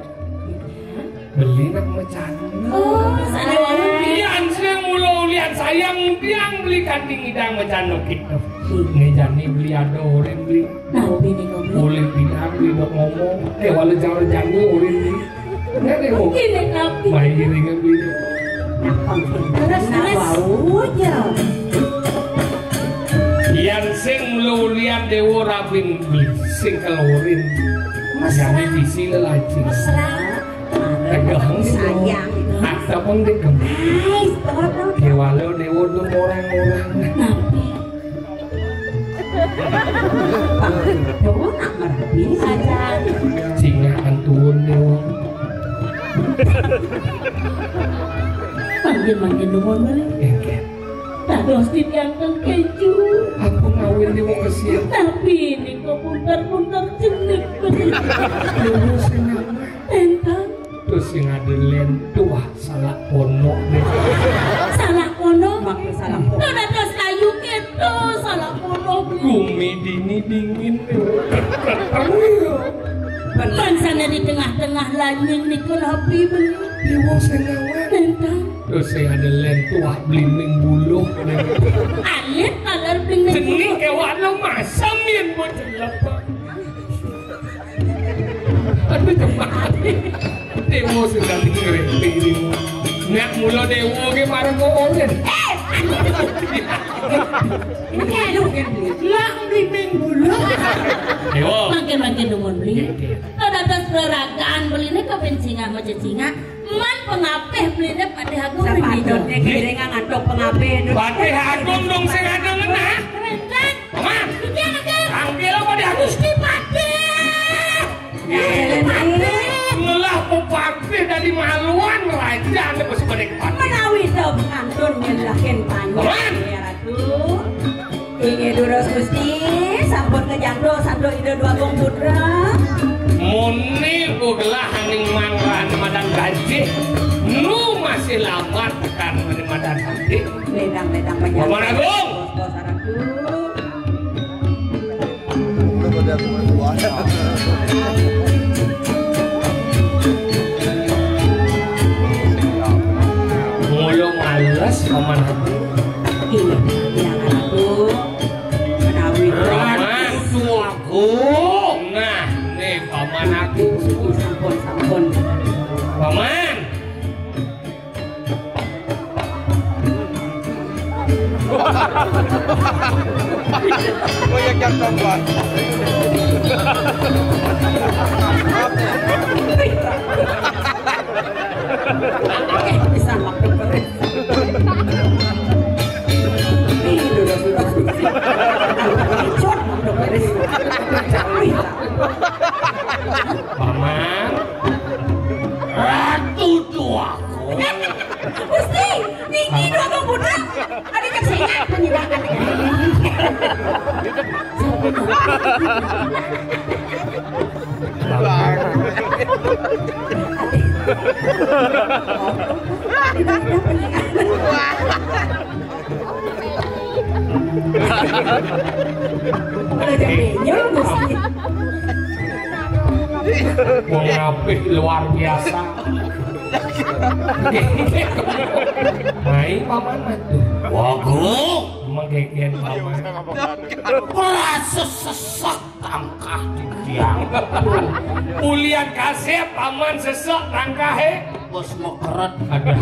Beli nak macam. Oh, sana. Yan sing mula ulian sayang, yang beli kanting idang macam kita. Ngejani beli ada orang beli. Napi nika, Bli? Boleh bilang beli dok ngomong. Eh, walau jangan jani orang beli. Enggak deh, Bu. Ini napi? Main ini kan beli. Terus, terus. Bau aja. Yan sing lulian dewa rapin beli sing kelurin. Mesra. Jani bisi lelacing. Mesra. Tegah. Sayang. Ada pun dek. Hai, stop, stop. Kewala dewa tu orang-orang. Napi? Dewa nak ngerti saja. Singa antun dewa. Panggil-panggil nuwun beli. Engke. Dados titiang teng keju. Aku ngawin dewa kesian. Tapi ini kok punter-punter jenik beli. Dewa senang. Entang. Terus sing ada lentuh salak pondok deh. Salak pondok? Maksud salak pondok. Kok dados kayu gitu, salak pondok. Gumi dini dingin deh. Bangsane di tengah-tengah lanying niku napi beli. Dewa sing ngawin. Entang. Terus sing ada lentuh belimbing buluh deh. Alit alar belimbing buluh. Jenik kewan lo masam yen bocah. Aduh, cemati. Dewa sudah dikritik ini. Nak mula dewa ke marang kok oleh. Eh! Ini kayak lu kan, Bli? Lah, beli minggu lu. Dewa. Makin-makin nuwun, Bli. Oke, oke. Kalau dados peraragaan beli ini kepincingah mau cecingah. Man pengapih beli ini Patih Agung. Sepatutnya ini. Kedengan ngantuk pengapih. Patih Agung dong sing ada ngenah. Keren kan? Paman. Iki anak. Tangkil apa di Gusti Patih? Gusti Patih. Ngelah pepatih dari maluan raja nih masih pada kepatih. Menawi to pengantun nyelahin panjang. Paman. Ya Ratu. Inggih durus Gusti, sampun kejangkau sabda Ida Dwagung Putra. Muni bu gelah aning mangran madan gajih. Nu masih lambat tekan madan gajih. Ledang-ledang penyakit. Paman Agung. Bos-bos Ratu. Mula males, Paman Agung. Inggih, Yang Ratu, menawi Ratu Agung. Nah, nih, Paman Agung. Sampun, sampun. Paman. Koyak yang keempat. Bisa makin beres. Ini udah sudah. Paman, Ratu Tuaku. Gusti, niki Dwagung Putra. Ada cek singa penyidangan. Ada jam benyol, Gusti. Wong apik luar biasa. Mai paman matu. Wagu. Mengkeken paman. Proses sesak tangkah di tiang. Ulian kasep paman sesek tangkahe. Bos mekeret. Ada.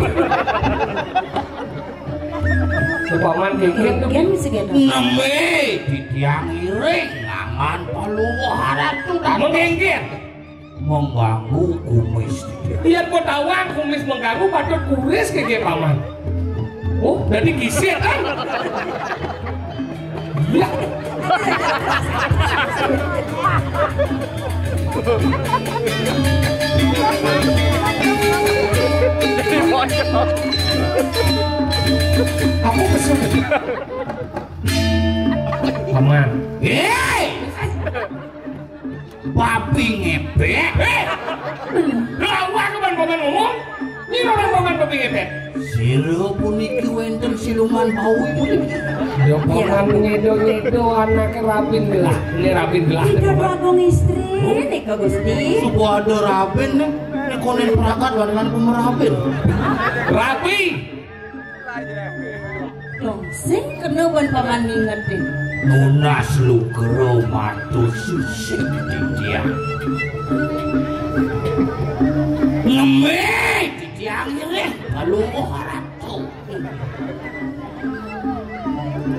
Paman keken tuh. Keken segitu. Neme di tiang iring ngangan paluwuh Ratu Dados. Mengkeken. Mengganggu kumis. Yen kok tawang kumis mengganggu, patut kuris keke paman. Oh, jadi gisik kan? Iya. Aku pesen. Paman. Hei! Babi ngepet. Eh! Lawan lu, Bang, Bang ngomong. Ini orang Bang, Bang babi ngepet. Sira puniki wénten siluman bawi puniki. Ya, paman nyedo-nyedo anake rabin gelah. Ini rabin gelah. Ida Agung istri nika, Gusti. Suba ada rabin nih. Nek konen pragat lan pun rabin. Rabi. Dong, sing kena ban paman ngingetin. Nunas lugra matur sisik titiang. Ngemé titiang nyeréh Palungguh Ratu.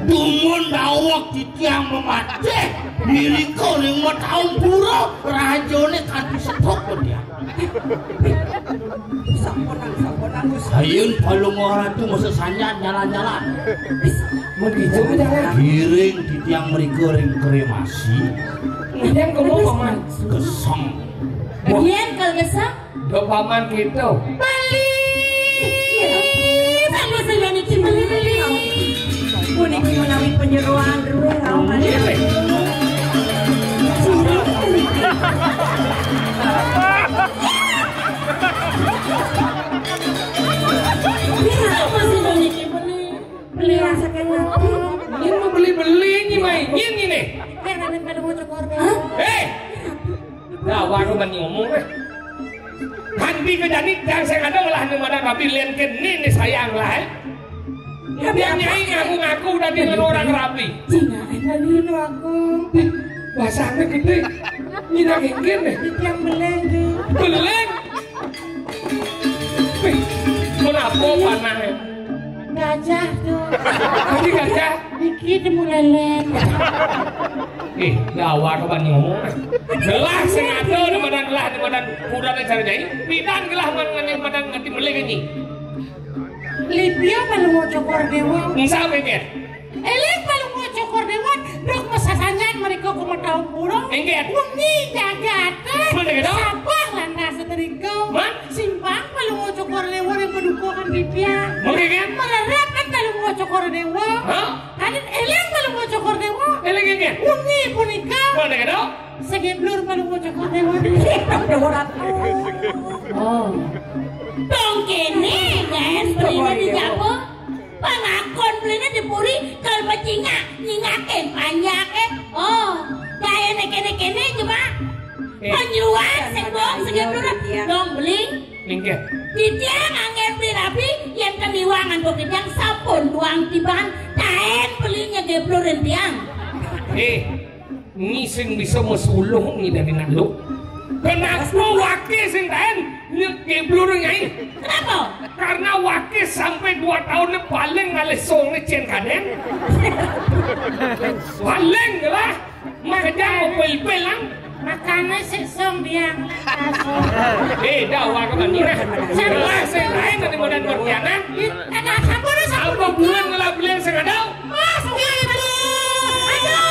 Dumun daweg titiang mamatih, mirika ring Mataung Pura, rajané kanti setruk titiang. Sampunang, sampunang, Gusti. Ayun Palungguh Ratu masa sanjat jalan-jalan. Mengkicu jalan. Giring titiang mrika ring kremasi. Yang kamu paman. Geseng. Yen kal geseng. Do paman kita. Bali. Sama saya niki beli-beli. Puniki menawi penyeroan ruh, kaum bali. Beli rasa kena. Ini mau beli-beli ini, Mai. Ini nih. Hah? Hei! Nah, baru ngomong, eh. Kanti kejani, jangan saya kata malah ni madan rabi, lian kene ni sayang lah, eh. Tapi nyai ngaku-ngaku dadi orang rabi. Cina, eh, tadi itu aku. Basahnya gede. Nyina genggen, eh. Yang beleng tuh. Beleng? Wih, kenapa panah, eh? Gajah tuh. Tadi gajah? Dikit mulelen. Eh, gawat apa ngomong? Gelah sing ada di badan gelah di badan kuda dan cara jahit. Pidan gelah man ngene badan nganti melih ini. Lipia Palungguh Cokor Dewa. Nggih, sapa, Ger? Eling Palungguh Cokor Dewa, dok masasanyan mereka ku Mataung Pura. Inggih. Wengi jagate. Bener, dok. Sabah lantas setrika. Man? Simpang Palungguh Cokor Dewa yang paduka kan Bibia. Mungkin, kan? Melerep kan Palungguh Cokor Dewa. Hah? Kadin eling Palungguh Cokor Dewa. Eling, kan? Wengi punika. Mana, kan, dok? Segeblur Palungguh Cokor Dewa. Dewa Ratu. Oh. Dong kene, guys, belinya di Jawa. Pangakon belinya di puri, kalau pecingak, nyingake, panjake. Oh, kaya ne kene-kene cuma. Eh. Penyuan, sing dong, segeblur. Dong beli. Nggih. Titiang anggen beli rabi, yen temiwang antuk titiang sampun tuang tiban, taen belinya geblurin tiang. Eh, ngising bisa mesuluh ngi dari nanduk. Kenapa wake sing taen nyegeblur nyai? Kenapa? Karena wake sampai dua tahun paling ngalih song cen kaden. Paling lah. Makanya mau pel-pelan. Makanya sik song dia. Eh, dah, wah, kau tadi. Salah, saya lain tadi modal berkhianat. Ada apa nih, apa bulan ngelabelin sengadau? Mas, gitu. Aduh.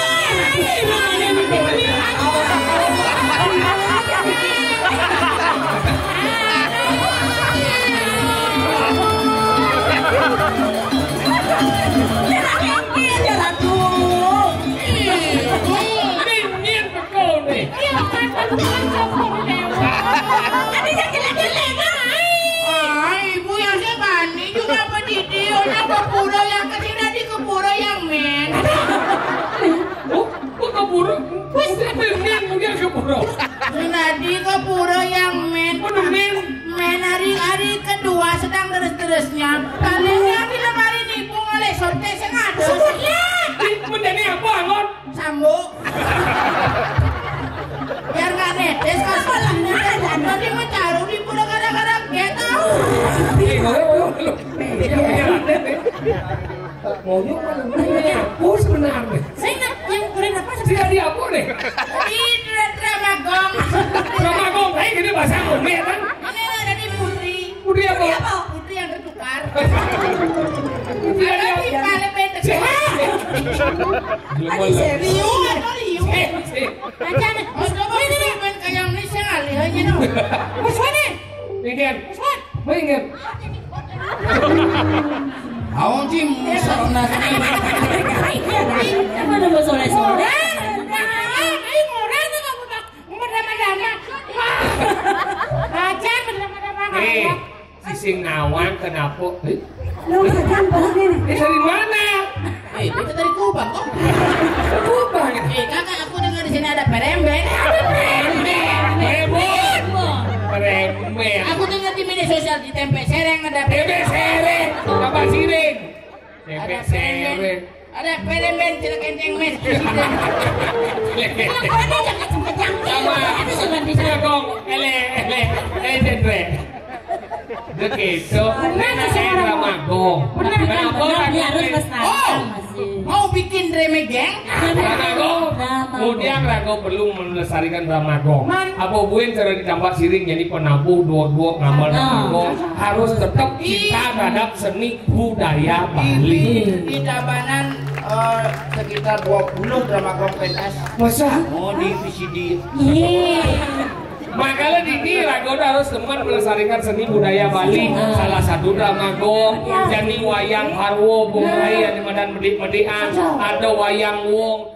Aduh. Dingin betul nih. Iya, kan, kan, kan, kan. Tadi dia jelek-jelek, kan? Ah, ibu yang saya bani juga apa di dia? Orang ke pura yang kecil tadi ke pura yang men. Oh, oh, ke pura? Wis, men, men, dia ke pura. Tadi ke pura yang men. Waduh, men. Men hari, hari kedua sedang terus-terusnya. Palingnya film hari ini pun oleh sote sengaja. Ih, menjadi apa, Angon? Sambuk. Biar nggak netes, kasih. Tadi mau taruh di pura gara-gara gak tahu. Eh, ngoyong, ngoyong, ngoyong. Iya, iya. Ngoyong, ngoyong. Ini apa sebenarnya? Saya nggak, yang kulit apa sebenarnya? Tidak di apa nih? Di dra-, drama gong. Drama gong, eh, gini bahasa Inggris, kan? Ini ada di putri. Putri apa? Putri apa? Putri yang tertukar. Putri yang ada di paling pendek. Liu atau liu? Eh, eh. Aja nih. Oh, coba ini nih. Main kayak ini sih ngalih aja dong. Mas Wani. Minggir. Mas Wan. Minggir. Aung Jim, sarana. Mana mau sore-sore? Nah, ayo orang tuh nggak mau, mau drama-drama. Wah. Aja drama-drama. Eh. Si Sing nawang kenapa? Eh? Lu saja paham ini. Eh, dari mana? Eh, itu dari Kubang kok. Kubang. Eh, kakak, aku dengar di sini ada peremben. Peremben. Peremben. Aku dengar di media sosial di Tempe Sereng ada Tempe Sereng. Apa siring? Tempe Sereng. Ada peremben tidak kenceng mes. Ada jangan sempat jangkrik. Sama. Ada jangan bisa. Iya, Kong. Ele, ele. Ele, ele. Begitu. Benar, Ramago. Benar, benar, benar. Dia harus lestarikan. Oh, masih mau bikin remegeng? Ramago. Kemudian Rago perlu melestarikan Ramago. Apa buin cara ditambah siring jadi penabuh dua-dua ngamal Ramago harus tetap cinta terhadap seni budaya Bali. Di Tabanan, eh, sekitar dua puluh Ramago pentas. Masa? Oh, di V C D. Iya. Makanya dini Rago harus teman melestarikan seni budaya Bali. Salah satu drama gong, jadi wayang Harwo, Bung Rai, yang dimadan medik-medikan, ada wayang wong,